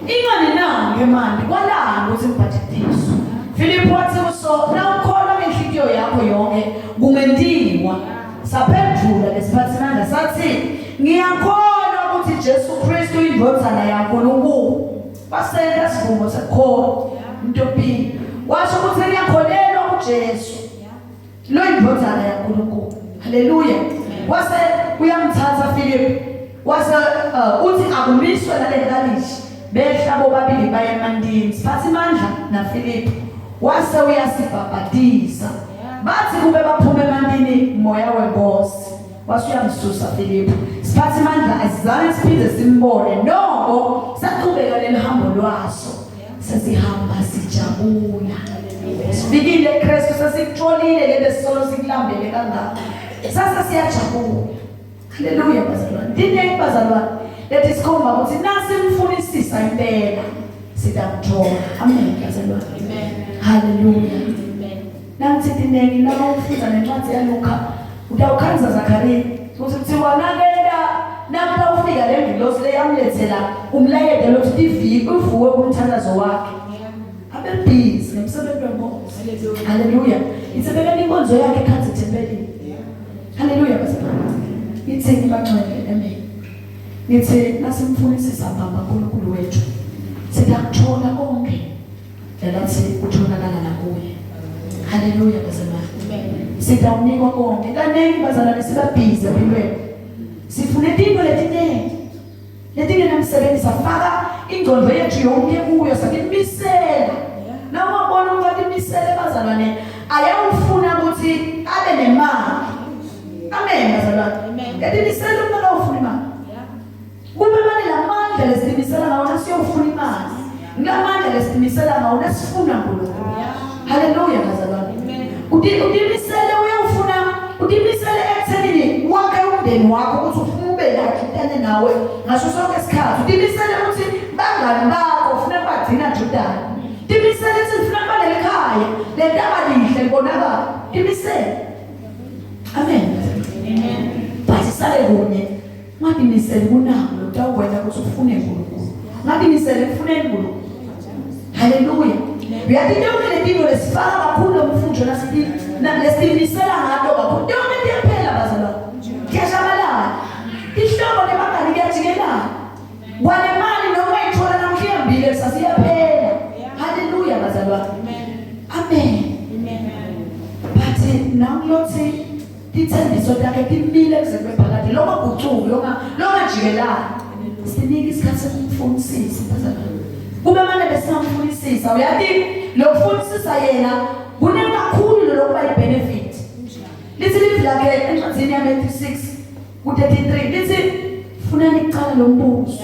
ingani na ngemandi kwalani ukuthi ngibhajadiswe. Philip wathi kuso nawukholwa ngenhliziyo yakho yonke kungentiwa. Saphendula lesiphathimandla sathi, ngiyakholwa ukuthi Jesu Kristu indvodzana yaNkulunkulu. Basenta sivumo sekukholwa. Ntombini. Washo ukuthi ngiyakholelwa kuJesu. Lo indvodzana yaNkulunkulu. Haleluya. Wase uyamthatha Philip. Wase uthi akumiswe naleli kalishi. Behla bobabili baye emandini. Siphathimandla naPhilip. Wase uyasibhabhatisa. Bathi kube baphume emantini moya wenkosi. Wase uyamsusa Philip. Siphathimandla asizange siphinde simbone noko saqhubeka lelihambo lwaso. Sesihamba sijabula. Sifikile Kristu sesikutholile lebe solo sikulambele kangaka. Sasa siyajabula. Haleluya bazalwane. Dinengi bazalwane. Lethi sikhomba ukuthi nasimfunisisa impela sitamthola. Amen bazalwane. Amen. Haleluya. Amen. Nangithi dinengi lama ufunda nencwadi yaLuka utawukhanza Zakaria ukuthi kuthiwa nakenda namhla ufika le ngilosi leyamlethela umlayeto lokuthi tiviki uvuke kumthandazo wakhe. Abe busy ngemsebenzi wenkosi. Haleluya. Isebekela inkonzo yakhe ekhanza ethempelini. Haleluya bazalwane. Ngithini bangcwele amen. Ngithi nasimfunisisa baba uNkulunkulu wethu. Sitakuthola konke. Elathi utholakala la kuye. Haleluya bazalwane. Sitawunikwa konke. Kaningi bazalwane siba busy empilweni. Sifuna izinto letiningi. Letingenamsebenzi safaka ingqondo yethu yonke kuyo satimisela. Nawubona umuntu atimisele bazalwane ayawufuna ukuthi abe nemali. Amen bazalwane. Yatimisela umuntu awufuna imali. Kube manje lamandla lesitimisela ngawo nasiyofuna imali. Ngamandla lesitimisela ngawo nasifuna uNkulunkulu. Haleluya bazalwane. Utimisele uyawufuna utimisele ekuthenini wakhe umndeni wakho ukuthi ufuna ube lakhe utane nawe ngaso sonke isikhathi. Utimisele ukuthi bangani bakho ufuna kubagcina judana. Timisele ukuthi ufuna kuba nelikhaya lentaba lihle libonakala. Timisele. Amen. Amen. But sale kunye ungatimiseli kunako lokutawukwenta ukuthi ufune uNkulunkulu. Ungatimiseli ekufuneni uNkulunkulu. Haleluya. Uyathi yonke le tinto lesifaka kakhulu lo mfunjo lesitimisela ngato kakhulu. Yonke tiyaphela bazalwane. Kuyashabalala. Tihlobo nebangani kuyajikelana. Kwanemali noma uyithola namhla ihambile kusasa iyaphela. Haleluya bazalwane. Amen. But nangilothi tithembiso takhe timile kuze kube phakade longagucuki longajikelani sinike isikhathi sokumfunisisa bazalwane kube mane besingamfunisisa uyathi lokufunisisa yena kunekakhulu lokuba i-benefit lithi livi lakhe encwadini yaMatthew 6 ku-33 lithi funani kuqala lo mbuso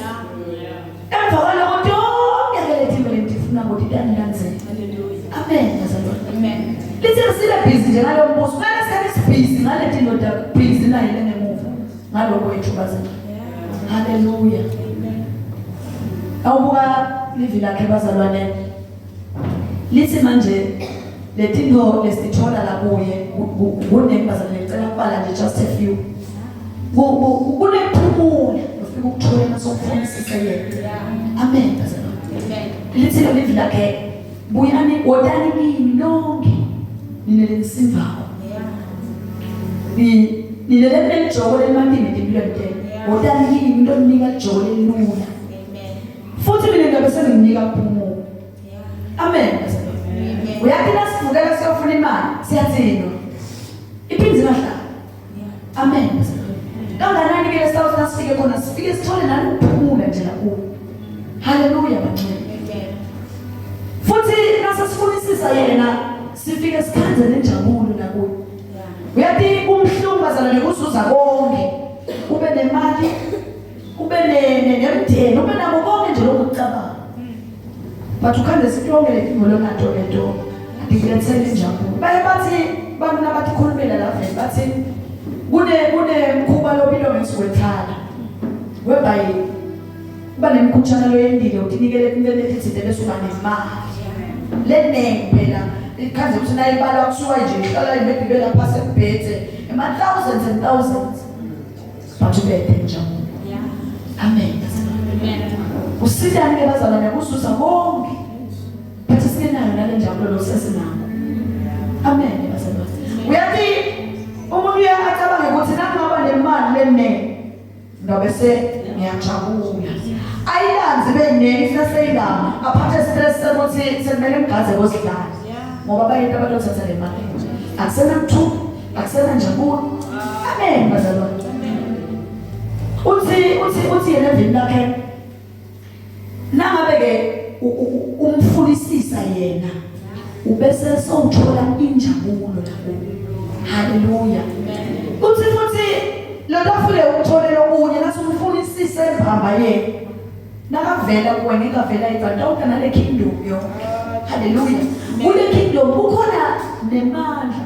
emva kwaloko tonke ke letinto letifuna ukuthi tanilandzela amen bazalwane amen lithi sibe busy nje ngalo mbuso ngale sikhathi sibhizi ngale tinto busy naye lengemuva ngaloko wethu bazalwane haleluya awubuka livi lakhe bazalwane lithi manje letinto lesithola la kuye kuningi bazalwane ngicela ukubala nje just a few kunekuphumula ufika ukuthola masokufunisisa yena amen bazalwane lithi livi lakhe buyani wotani kimi nonke nina lenisivako nina lelinelijoko lelimantini empilweni tenu wotani kimi into oninika lijoko lelilula. Futhi mina ngiyabe senginika ukuphumula. Amen. Uyathi nasivukela siyofuna imali, siyathinwa. Iphinde ingahlali. Amen. Kanganani ke lesawuthi nasifike khona sifike sithole nani ukuphumula nje lakubo. Haleluya bangcwele. Futhi nasesifunisisa yena sifike sikhanze nenjabulo nakuye. Uyathi kumhlungu bazalwane kuzuza konke. Ube nemali, ube nemndeni, ube nabo konke nje lokhu kucabanga. But ukhande sitonke letinto lonato leto. Adikulethela injabulo. Baye bathi bantu nabathi khulumela la vele bathi kune kunemkhuba lobilo ngesuku wethala. Whereby kuba nemkhutshana loyendile utinikele entweni letitsite bese uba nemali leningi phela ikhanze ukuthi nayibalwa kusuka nje ihlala maybe belapha sekubhedze ema-thousands and thousands but ubethe injabulo. Amen. Usitani ke bazalwane kuzuza konke but singenayo nale njabulo lo sesinako. Amen bazalwane. Uyathi umuntu uye acabange ukuthi nakungaba nemali leningi ngabe se ngiyajabula. Ayilanzi beyiningi seseyilama aphathe stress sekuthi sekumele ngigaze kosidlala ngoba bayinto abatothatha le mali. Akusenamthuba, akusenanjabulo. Amen bazalwane. Uthi uthi uthi yena evini lakhe nangabe ke umfunisisa yena ubese sowuthola injabulo lapho. Haleluya. Uthi futhi lo tafule uthole lokunye nasumfunisise mbamba yena. Nakavela kuwe ngeke avela yedwa tawuta nale kingdom yonke. Haleluya. Kule kingdom kukhona nemandla.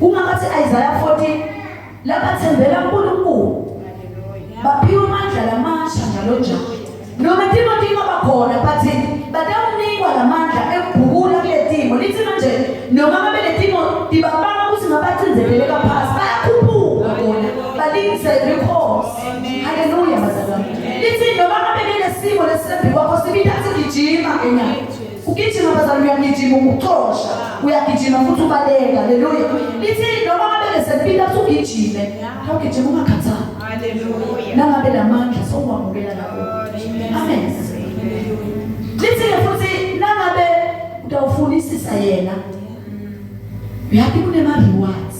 Ungakathi Isaiah 40 labathembela kuNkulunkulu baphiwe amandla lamasha njalo njalo. Noma timo tingaba khona but batawunikwa lamandla ekubhukula kule timo. Lithi manje noma ngabe le timo tibabanga ukuthi ngabacindezeleka phasi bayakhuphuka bona balingise inkosi. Haleluya bazalwane. Lithi noma ngabe kunesimo lesisembi kwakho sibitha sigijima enyama. Ugijima bazalwane uyagijima ukuxosha, uyagijima futhi ubaleka. Haleluya. Lithi noma ngabe lesempilo usugijime, awugijima ungakhathali. Haleluya. Nangabe lamandla sowamukela lapho. Amen. Lithi ke futhi nangabe utawufunisisa yena. Uyathi kunema rewards.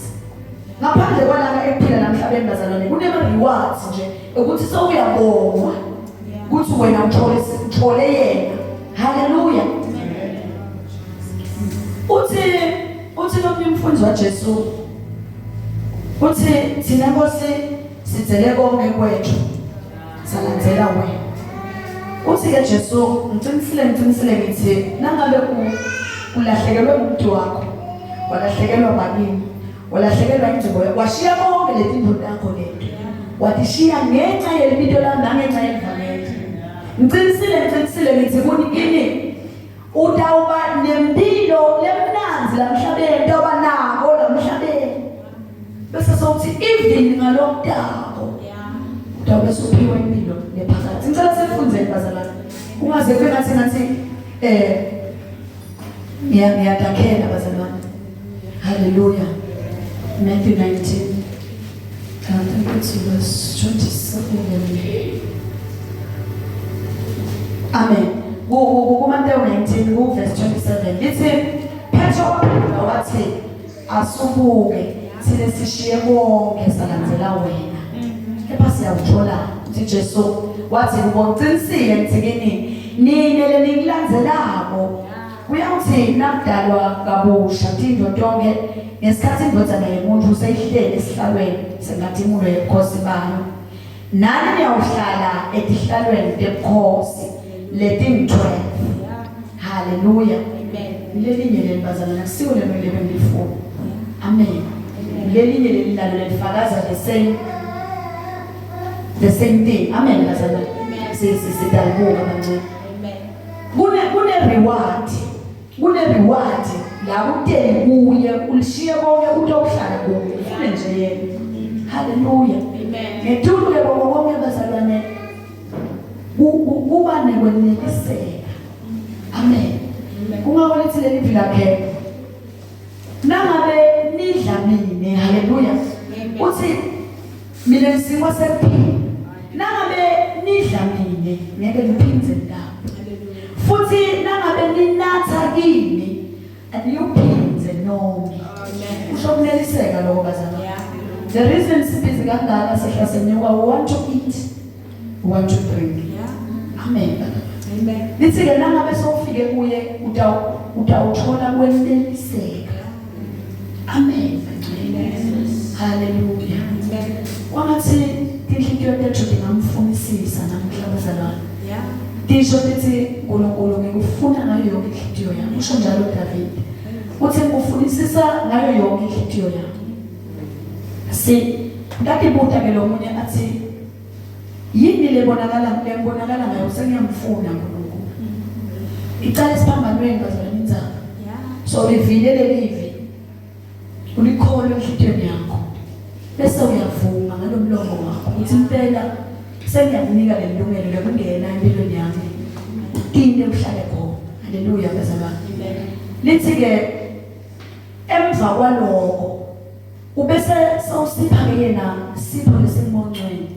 Ngaphandle kwalana ekuphila namhlabeni bazalwane kunema rewards nje ukuthi sewuyabongwa ukuthi wena uthole uthole yena. Haleluya. Uthi uthi lomnye umfundi waJesu uthi thina Nkosi sidzele konke kwethu salandzela wena. Uthi ke Jesu ngiqinisile ngiqinisile ngithi nangabe ulahlekelwe umuntu wakho walahlekelwa bakini walahlekelwa ingcebo washiya konke letinto takho lento watishiya ngenxa yelibito lami nangenxa yelivangeli. Ngiqinisile ngiqinisile ngithi kuni kini utawuba nempilo lemnandzi lamhlabeni utawuba nako lamhlabeni bese sowuthi even ngalokutako utawube suphiwa impilo lephakathi. Ngicela sifundzeni bazalwane ungaze kube ngathi ngathi eh ngiyadakhela bazalwane. Haleluya. Matthew 19 I think it's verse 27. Amen. KuMateyu 19 ku verse 27 lithi Petro waphendula wathi asubuke thina sishiye konke salandzela wena. Kepha siyawuthola uthi Jesu wathi kubo ngiqinisile ngithi kini nine leningilandzelako Kuyawuthi nakudalwa kabusha tintfo tonkhe ngesikhatsi iNdvodzana yeMuntfu seyihleli esihlalweni senkhatimulo yebukhosi bayo, nani niyawuhlala etihlalweni tebukhosi letingu-12. Haleluya. Lelinye leli bazalwane akusiko lelo lebengilifuna. Amen. Lelinye leli nalo lelifakaza the same the same thing. Amen bazalwane. Sidalibuka bancane. Kune kune reward. Kune reward la utele kuye ulishiye konke utokuhlala kuye. Ufune nje yena. Hallelujah. Amen. Ngetulu ke bonke konke bazalwane kuba nekweneliseka. Amen. Kungako lithi leli phila lakhe nangabe nidla mine haleluya. Uthi mina ngisikwa sekuphila. Nangabe nidla mine ngeke niphindze nilambe. Futhi nangabe ninatha kimi aniyuphindze nome. Kusho kuneliseka lokho bazalwane. The reason sibhizi kangaka sehla senyuka we want to eat, we want to drink. Amen. Amen. Lithi ke nangabe sowufike kuye utawuthola kweneliseka. Amen. Hallelujah. Amen. Kwangathi tinhliziyo tethu tingamfunisisa namuhla bazalwane. Yeah. Tisho tithi uNkulunkulu ngikufuna ngayo yonke inhliziyo yami. Usho njalo David. Uthi ngikufunisisa ngayo yonke inhliziyo yami. Si ngatibuta ke lo munye athi yini lebonakala lembonakala ngayo sengiyamfuna uNkulunkulu. Icala esiphambanweni bazalwane indzaba. Yeah. So livile lelivi. Ulikholwe enhlitiyweni yakho. Bese uyavuma ngalomlomo wakho ukuthi impela sengiyakunika leli lungelo lokungena empilweni yami. Utinte uhlale khona. Haleluya bazalwane. Lithi ke emva kwaloko ubese sewusipha ke yena sipho lesimongcwele.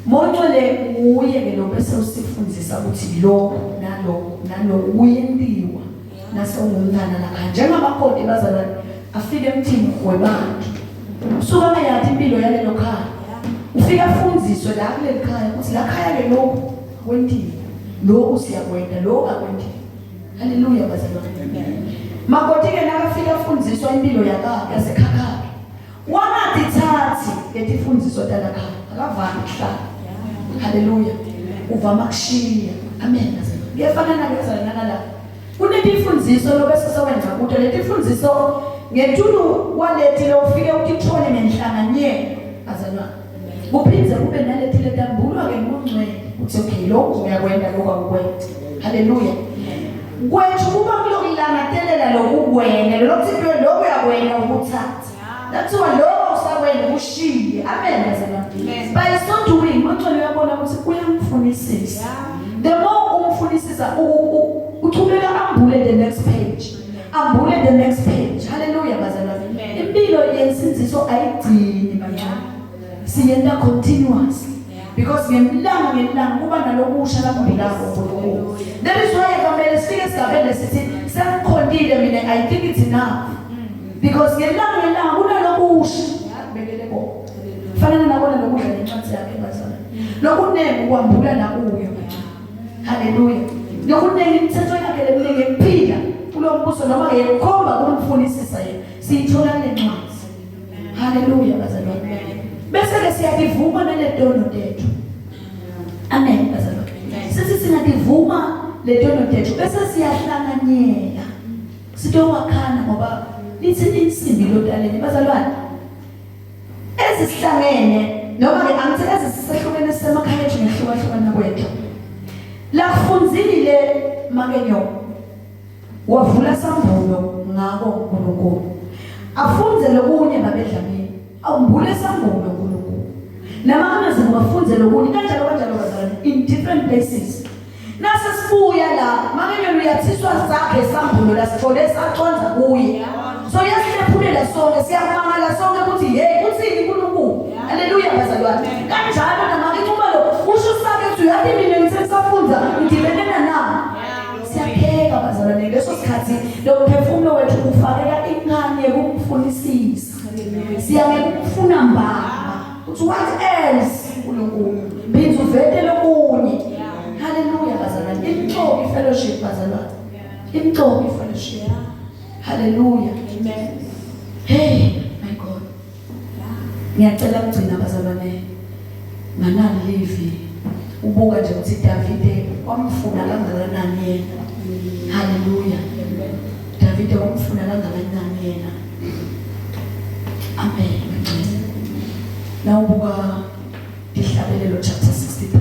Mongcwele nguye ke lo bese usifundisa ukuthi lo nalo nalo kuyentiwa nase ungumntana lakha njengamakoti bazalwane afike emthini webantu usuka angayathi impilo yalelo khaya ufike afundziswe la kuleli khaya ukuthi la khaya ke lokhu kwentiwa lokhu siyakwenta lokhu akwentiwa haleluya bazalwane makoti ke nakafika afundziswa impilo yakakhe yasekhakhakhe wangatithathi letifundziso talakhaya akavami kuhlala haleluya uvama kushiya amen bazalwane kuyafana nalezalwane nalapha kunetifundziso lobese sewenza kuto letifundziso ngetulu kwaleti lofike utithole ngenhlanganyelo bazalwane kuphindze kube naleti letambulwa ke ngungcwele uthi okay lokhu ngiyakwenda lokhu akukwenti haleluya kwethu kuba kulokulangatelela lokukwena lokuthi lokhu uyakwenda ukuthatha Nathiwa lokho usakwenda ushiye. Amen bazalwane. By so doing, uNgcwele uyabona ukuthi uyamfunisisa. The more umfunisisa uchubeka ambule the next page. Ambule the next page. Hallelujah bazalwane. Impilo yensindiso ayigcini manje. Siyenta continuous. Because ngelanga ngelanga kuba nalokusha lakubilako uNkulunkulu. That is why kwamele sifike esigabeni lesithi sengikhontile mina I think it's enough. Because ngelanga ngelanga kunalokusha akubekele kona. Fanele nabona lokudla nencwadi yakhe bazalwane. Lokunengi ukwambula nakuyo. Haleluya. Lokunengi imithetho yakhe leminingi ekuphila kulo mbuso noma yekukhomba kumfunisisa yena. Siyithola kule ncwadi. Haleluya bazalwane. Bese ke siyakivuma naletono tethu. Amen bazalwane. Sithi singativuma letono tethu bese siyahlanganyela. Sitowakhana ngoba lithi insimbi lotaleni bazalwane. Ezisihlangene noma ke angithi ezisisehlukene semakhaya ethu ngehlukahlukana kwethu. Lakufunzile makenyo wavula sambulo ngako uNkulunkulu. Afunze lokunye babedlamini. Awumbule sambulo uNkulunkulu. Nama amazulu bafunze lokunye kanjalo kanjalo bazalwane in different places. Nase sibuya la makenyoni uyathiswa sakhe sambulo la sithole saconza kuye. So yasihlephulela sonke siyamangala sonke ukuthi hey uthini uNkulunkulu. Haleluya bazalwane. Kanjalo namakinqumalo usho sakhe ukuthi uyathi mina ngithe ngisafunza ngidibene na. Siyapheka bazalwane leso sikhathi lo mphefumulo wethu ufakeka inkani yokumfunisisa. Siyange kufuna mbamba. Uthi what else uNkulunkulu? Phinde uvete lokunye. Haleluya bazalwane. Imcoki fellowship bazalwane. Imcoki fellowship. Haleluya. Amen. Hey my God. Ngiyacela kugcina bazalwane nganali livi ubuka nje ukuthi Davide wamfuna kangakanani yena. Haleluya. Davide wamfuna kangakanani yena. Amen. Nawubuka ihlabelelo chapter 63.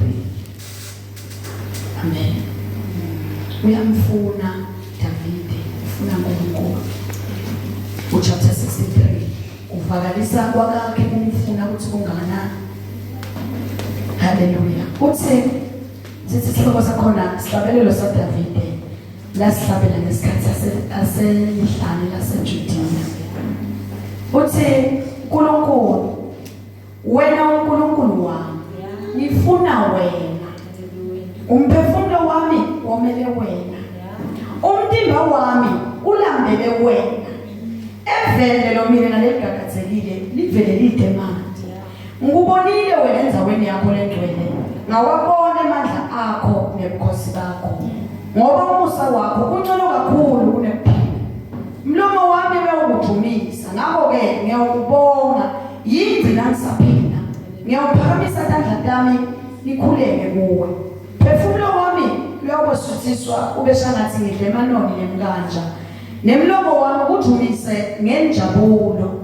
Amen. Uyamfuna Davide, ufuna uNkulunkulu. Uchapter 63 uvakalisa kwakakhe kumfuna ukuthi kungakanani. Haleluya. Uthi sithi sihloko sakhona sihlabelelo saDavide lasihlabela ngesikhathi aselihlane laseJudiya. Uthi uNkulunkulu wena uNkulunkulu wami. Ngifuna wena. Umphefumulo wami womele wena. Umtimba wami ulambele wena. Evele lomile naleligagadzekile livele lide manje. Ngikubonile wena endzaweni yakho lengcwele. Ngawabona amandla akho nebukhosi bakho. Ngoba umusa wakho ungcono kakhulu kunekuphila. Mlomo wami uyawukudumisa, ngakho-ke ngiyawukubonga yingcina ngisaphila. Ngiyawuphakamisa tandla tami ngikhuleke kuwe. Phefumulo wami uyawukwesuthiswa ube shangatsi ngidle emanoni nemkanja. Nemlomo wami udumise ngenjabulo.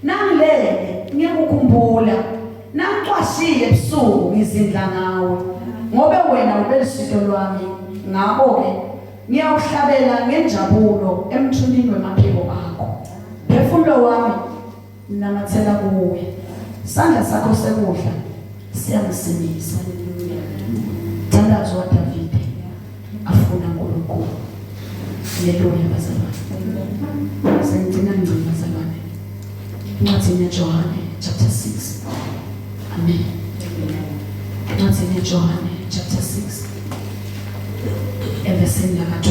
Nangilele ngiyakukhumbula. Nangicwashile ebusuku ngizindla ngawe. Ngobe wena ubelusito lwami. Ngakho-ke ngiyawuhlabela ngenjabulo emthunini wemaphiko akho. Phefumulo wami namathela kuwe. Sandla sakho sekudla siyangisimisa. Thandazo waDavide afuna uNkulunkulu. Haleluya bazalwane. Sengigcina ngcini bazalwane. Incwadi yaJohane chapter 6. Amen. Incwadi yaJohane chapter 6. Evesini laka 28.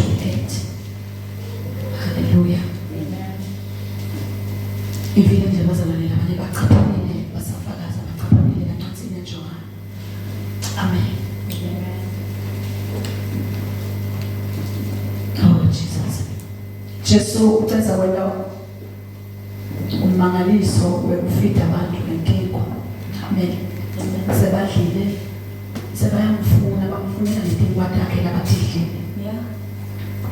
Haleluya. Ivile nje bazalwane labanye bachaphunile basafakaza bachaphunile encwadini yaJohane. Amen. Oh Jesus. Jesu uceza kwenta ummangaliso wekufida abantu ngenkiko. Amen. Sebadlile sebayamfuna bamfunela netinkwa takhe labathidlile. Yeah.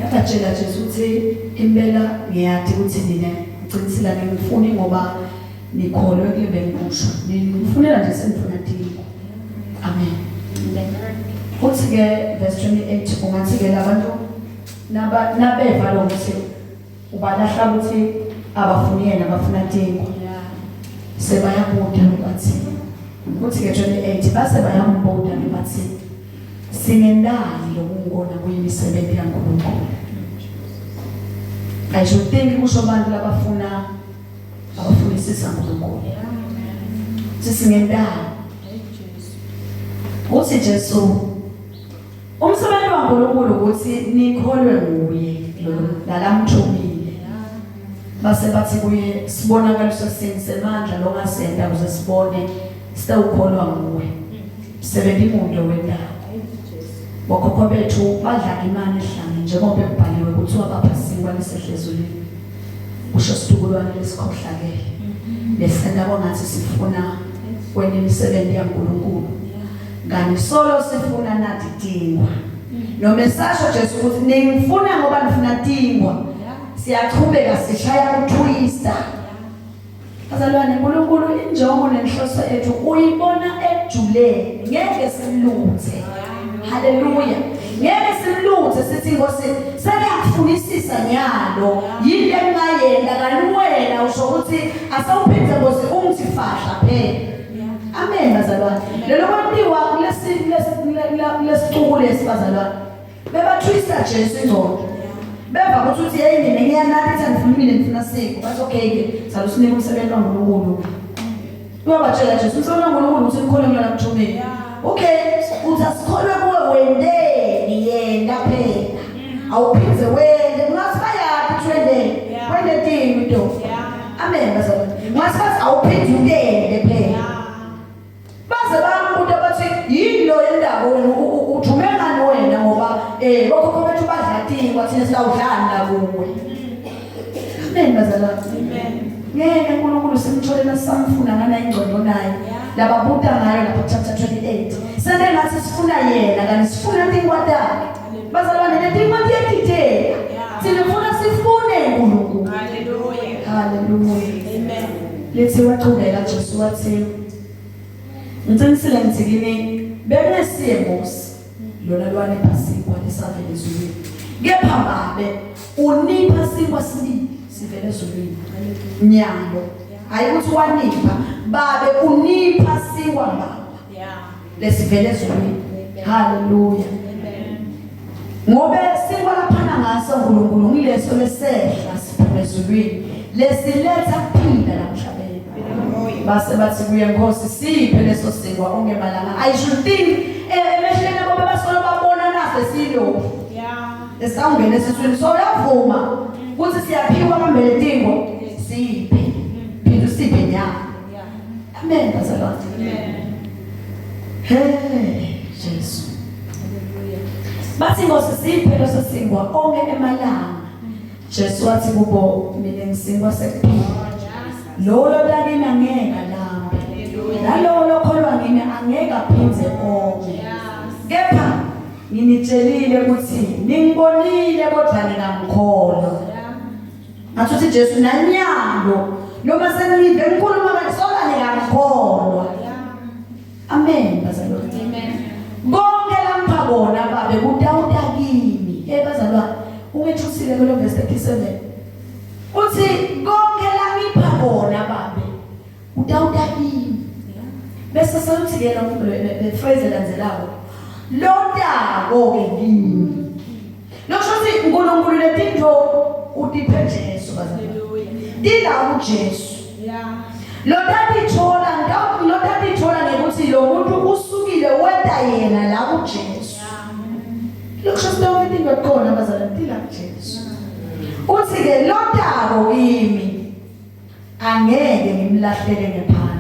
Yabatshela Jesu ukuthi impela ngiyati ukuthi nina ngicinisile ngifuni ngoba nikholwe kule bengikusho. Ngifunela nje senifuna tinkwa. Amen. Uthi ke verse 28 ungathi ke labantu naba nabeva lokuthi ubalahla ukuthi abafuni yena bafuna tinkwa. Sebayabuda bathi uthi ke 28 base bayambuda bathi singendani lokungona kuyimisebenzi kaNkulunkulu. I should think kusho abantu labafuna abafunisisa uNkulunkulu. Sisingendani. Uthi Jesu umsebenzi waNkulunkulu ukuthi nikholwe nguye lo lalamthumile. Base bathi kuye sibonakaliso sini semandla longasenda ukuze sibone sitawukholwa nguwe. Msebenzi imuntu wendawo. Bokhokho bethu badla imali ehlane njengoba kubhaliwe kuthiwa bapha sinkwa lesehle ezulwini. Kusho situkulwane lesikhohlakele. Lesenta kwangathi sifuna kwenta imisebenzi yaNkulunkulu. Kanti solo sifuna nathi tinkwa. Noma esasho Jesu ukuthi ningifuna ngoba nifuna tinkwa. Siyachubeka sishaya kutwista. Bazalwane uNkulunkulu injongo nenhloso yethu uyibona ejuleni ngeke simluthe. Haleluya. Ngeke simluthe sithi Nkosi sengiyakufunisisa nyalo yini engingayenda kanti wena usho ukuthi asewuphinde Nkosi ungithi fahla phela. Amen bazalwane. Lelo kwentiwa kulesi kulesicuku lesi bazalwane. Bebathwisa Jesu ingqondo. Beva ukuthi uthi hey mina ngiyanabitha ngifuna mina ngifuna siko. Bathi okay ke salusinika umsebenzi waNkulunkulu. Uyabatshela Jesu umsebenzi waNkulunkulu ukuthi nikholwe kulona mthumeli. Okay, uthi asikholwe kuwe wendeni yena phela. Awuphinde wende kungathi bayaphi ukuthi wendeni. Wende tini to. Amen bazalwane. Ngathi bathi awuphinde ukende phela. Baze bambuta bathi yini lo yendaba wena uthume ngani wena ngoba eh bokhokho bethu badla tinkwa thina sitawudlani la kuwe. Amen bazalwane. Amen. Ngeke uNkulunkulu simthole nasamfuna ngana ingcondo naye. Lababuta ngayo lapha chapter 28. Sente ngathi sifuna yena kanti sifuna tinkwa takhe. Bazalwane letinkwa tiyatitela. Thina funa sifune uNkulunkulu. Hallelujah. Hallelujah. Amen. Lithi waqhubeka Jesu wathi Ngiqinisile ngithi kini bekungesiye Mose lona lwane phasinkwa lesavela ezulwini kepha babe unipha sinkwa sibili sivele ezulwini nyalo hayi ukuthi wanipha babe unipha sinkwa baba Yeah. lesivele ezulwini haleluya ngobe sinkwa laphana ngaso uNkulunkulu ngileso lesehla siphuma ezulwini lesiletha kuphila la emhlabeni Hallelujah. Base bathi kuye, Nkosi, siphe leso sinkwa onke malanga. I should think emehlweni abo bebasolo babona nafe silokhu. Esawungena esiswini. So uyavuma ukuthi siyaphiwa kambe letingo siphe. Phinde usiphe nyama. Amen bazalwane. Amen. Hey Jesu. Bathi Nkosi siphe leso sinkwa onke emalanga. Jesu wathi kubo, mina ngisinkwa sekuphila. Lowo lotakimi angeke alambe. Nalowo lokholwa ngimi angeke aphindze ome. Kepha nginitshelile ukuthi ningibonile kodwa ningangikholwa. Ngathi uthi Jesu nanyalo noma sengive ngikhuluma kanti ningangikholwa. Amen bazalwane. Amen. Konke lampha kona babe kutawuta kimi. Hey bazalwane, ungethusile kulo verse 37. Uthi konke langipha kona babe kutawuta kimi. Bese sewuthi ke lo le phrase elandzelako. Lotako ke kimi. Lokusho ukuthi uNkulunkulu letinto utiphe Jesu bazalwane. Tila kuJesu. Yeah. Lotatithola lotatithola ngekuthi lo muntu usukile weta yena la kuJesu. Lokusho ukuthi tonke tinto tikhona bazalwane tila kuJesu. Uthi ke lotako kimi angeke ngimlahlele ngephandle.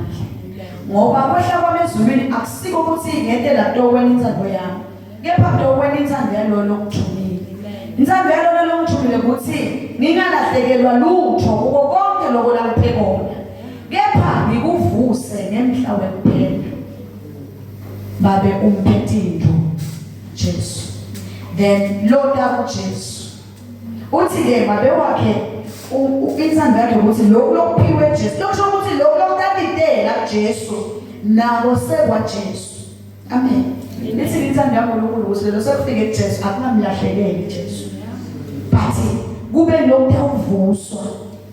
Ngoba kwehla kwami ezulwini akusiko ukuthi ngente la tokweni intsandvo yami. Kepha tokweni intsandvo yalowo longithumile. Intsandvo yalowo longithumile ukuthi ngingalahlekelwa lutho kuko konke lokho langiphe kona. Kepha ngikuvuse ngemhla wekuphela. Babe umphethe into Jesu. Then lota kuJesu. Uthi ke babe wakhe intsandvo yakhe ukuthi lokhu lokuphiwe Jesu. Lokusho ukuthi lokhu lokutadidela kuJesu nako sekwa Jesu. Amen. Lithi intsandvo yaNkulunkulu ukuthi lelo sekufike kuJesu akungamlahlekeli Jesu. But kube lokutawuvuswa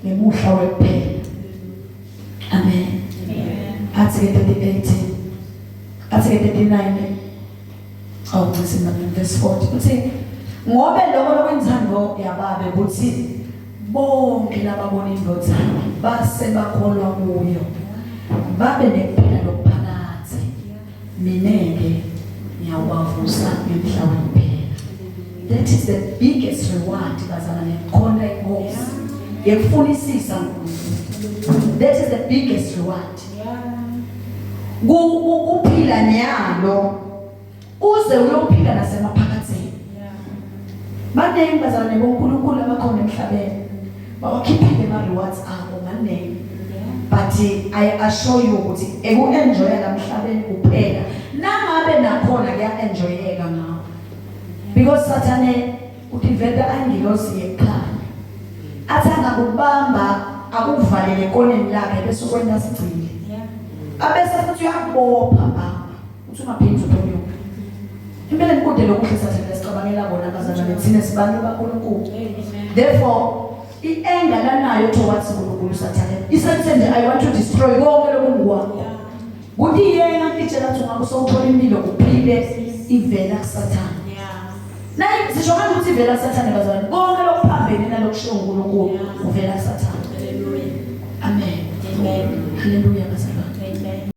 ngemuhla wekuphela. Amen. Athi ke 38. Athi ke 39. Awu ngithi mina verse 40 uthi ngobe lokho lokwenzando yababe ukuthi bonke lababona indodana base bakholwa kuyo babe nekuphila lokuphakadze mina-ke ngiyawubavusa ngemhla wekuphela. That is the biggest reward bazalwane khona inkosi yekufunisisa uNkulunkulu. That is the biggest reward. Kuphila nyalo uze uyophila nasemaphakathini. Baningi bazalwane boNkulunkulu abakhona emhlabeni. Bawakhiphile ama rewards abo maningi. But I assure you ukuthi eku-enjoya lamhlabeni kuphela nangabe nakhona kuya-enjoyeka ngawo because sathane utiveta angilosi yekukhanya athi angakubamba akuvalele ekoneni lakhe bese ukwenta sigcile abese futhi uyakubopha bamba uthi ungaphindi uphunyuke. Empeleni kude lokuhle sathane lesicabangela kona bazalwane thina sibantu baNkulunkulu. Therefore i-anger lanayo towards uNkulunkulu sathane isense nje I want to destroy konke lokunguwakho. Kuthi yena kutshela ukuthi ungabe usowuthola impilo uphile ivela kusathane. Nayi sisho kanje ukuthi ivela kusathane bazalwane konke lokuphambene nalokushiwo uNkulunkulu uvela kusathane. Amen. Amen. Hallelujah.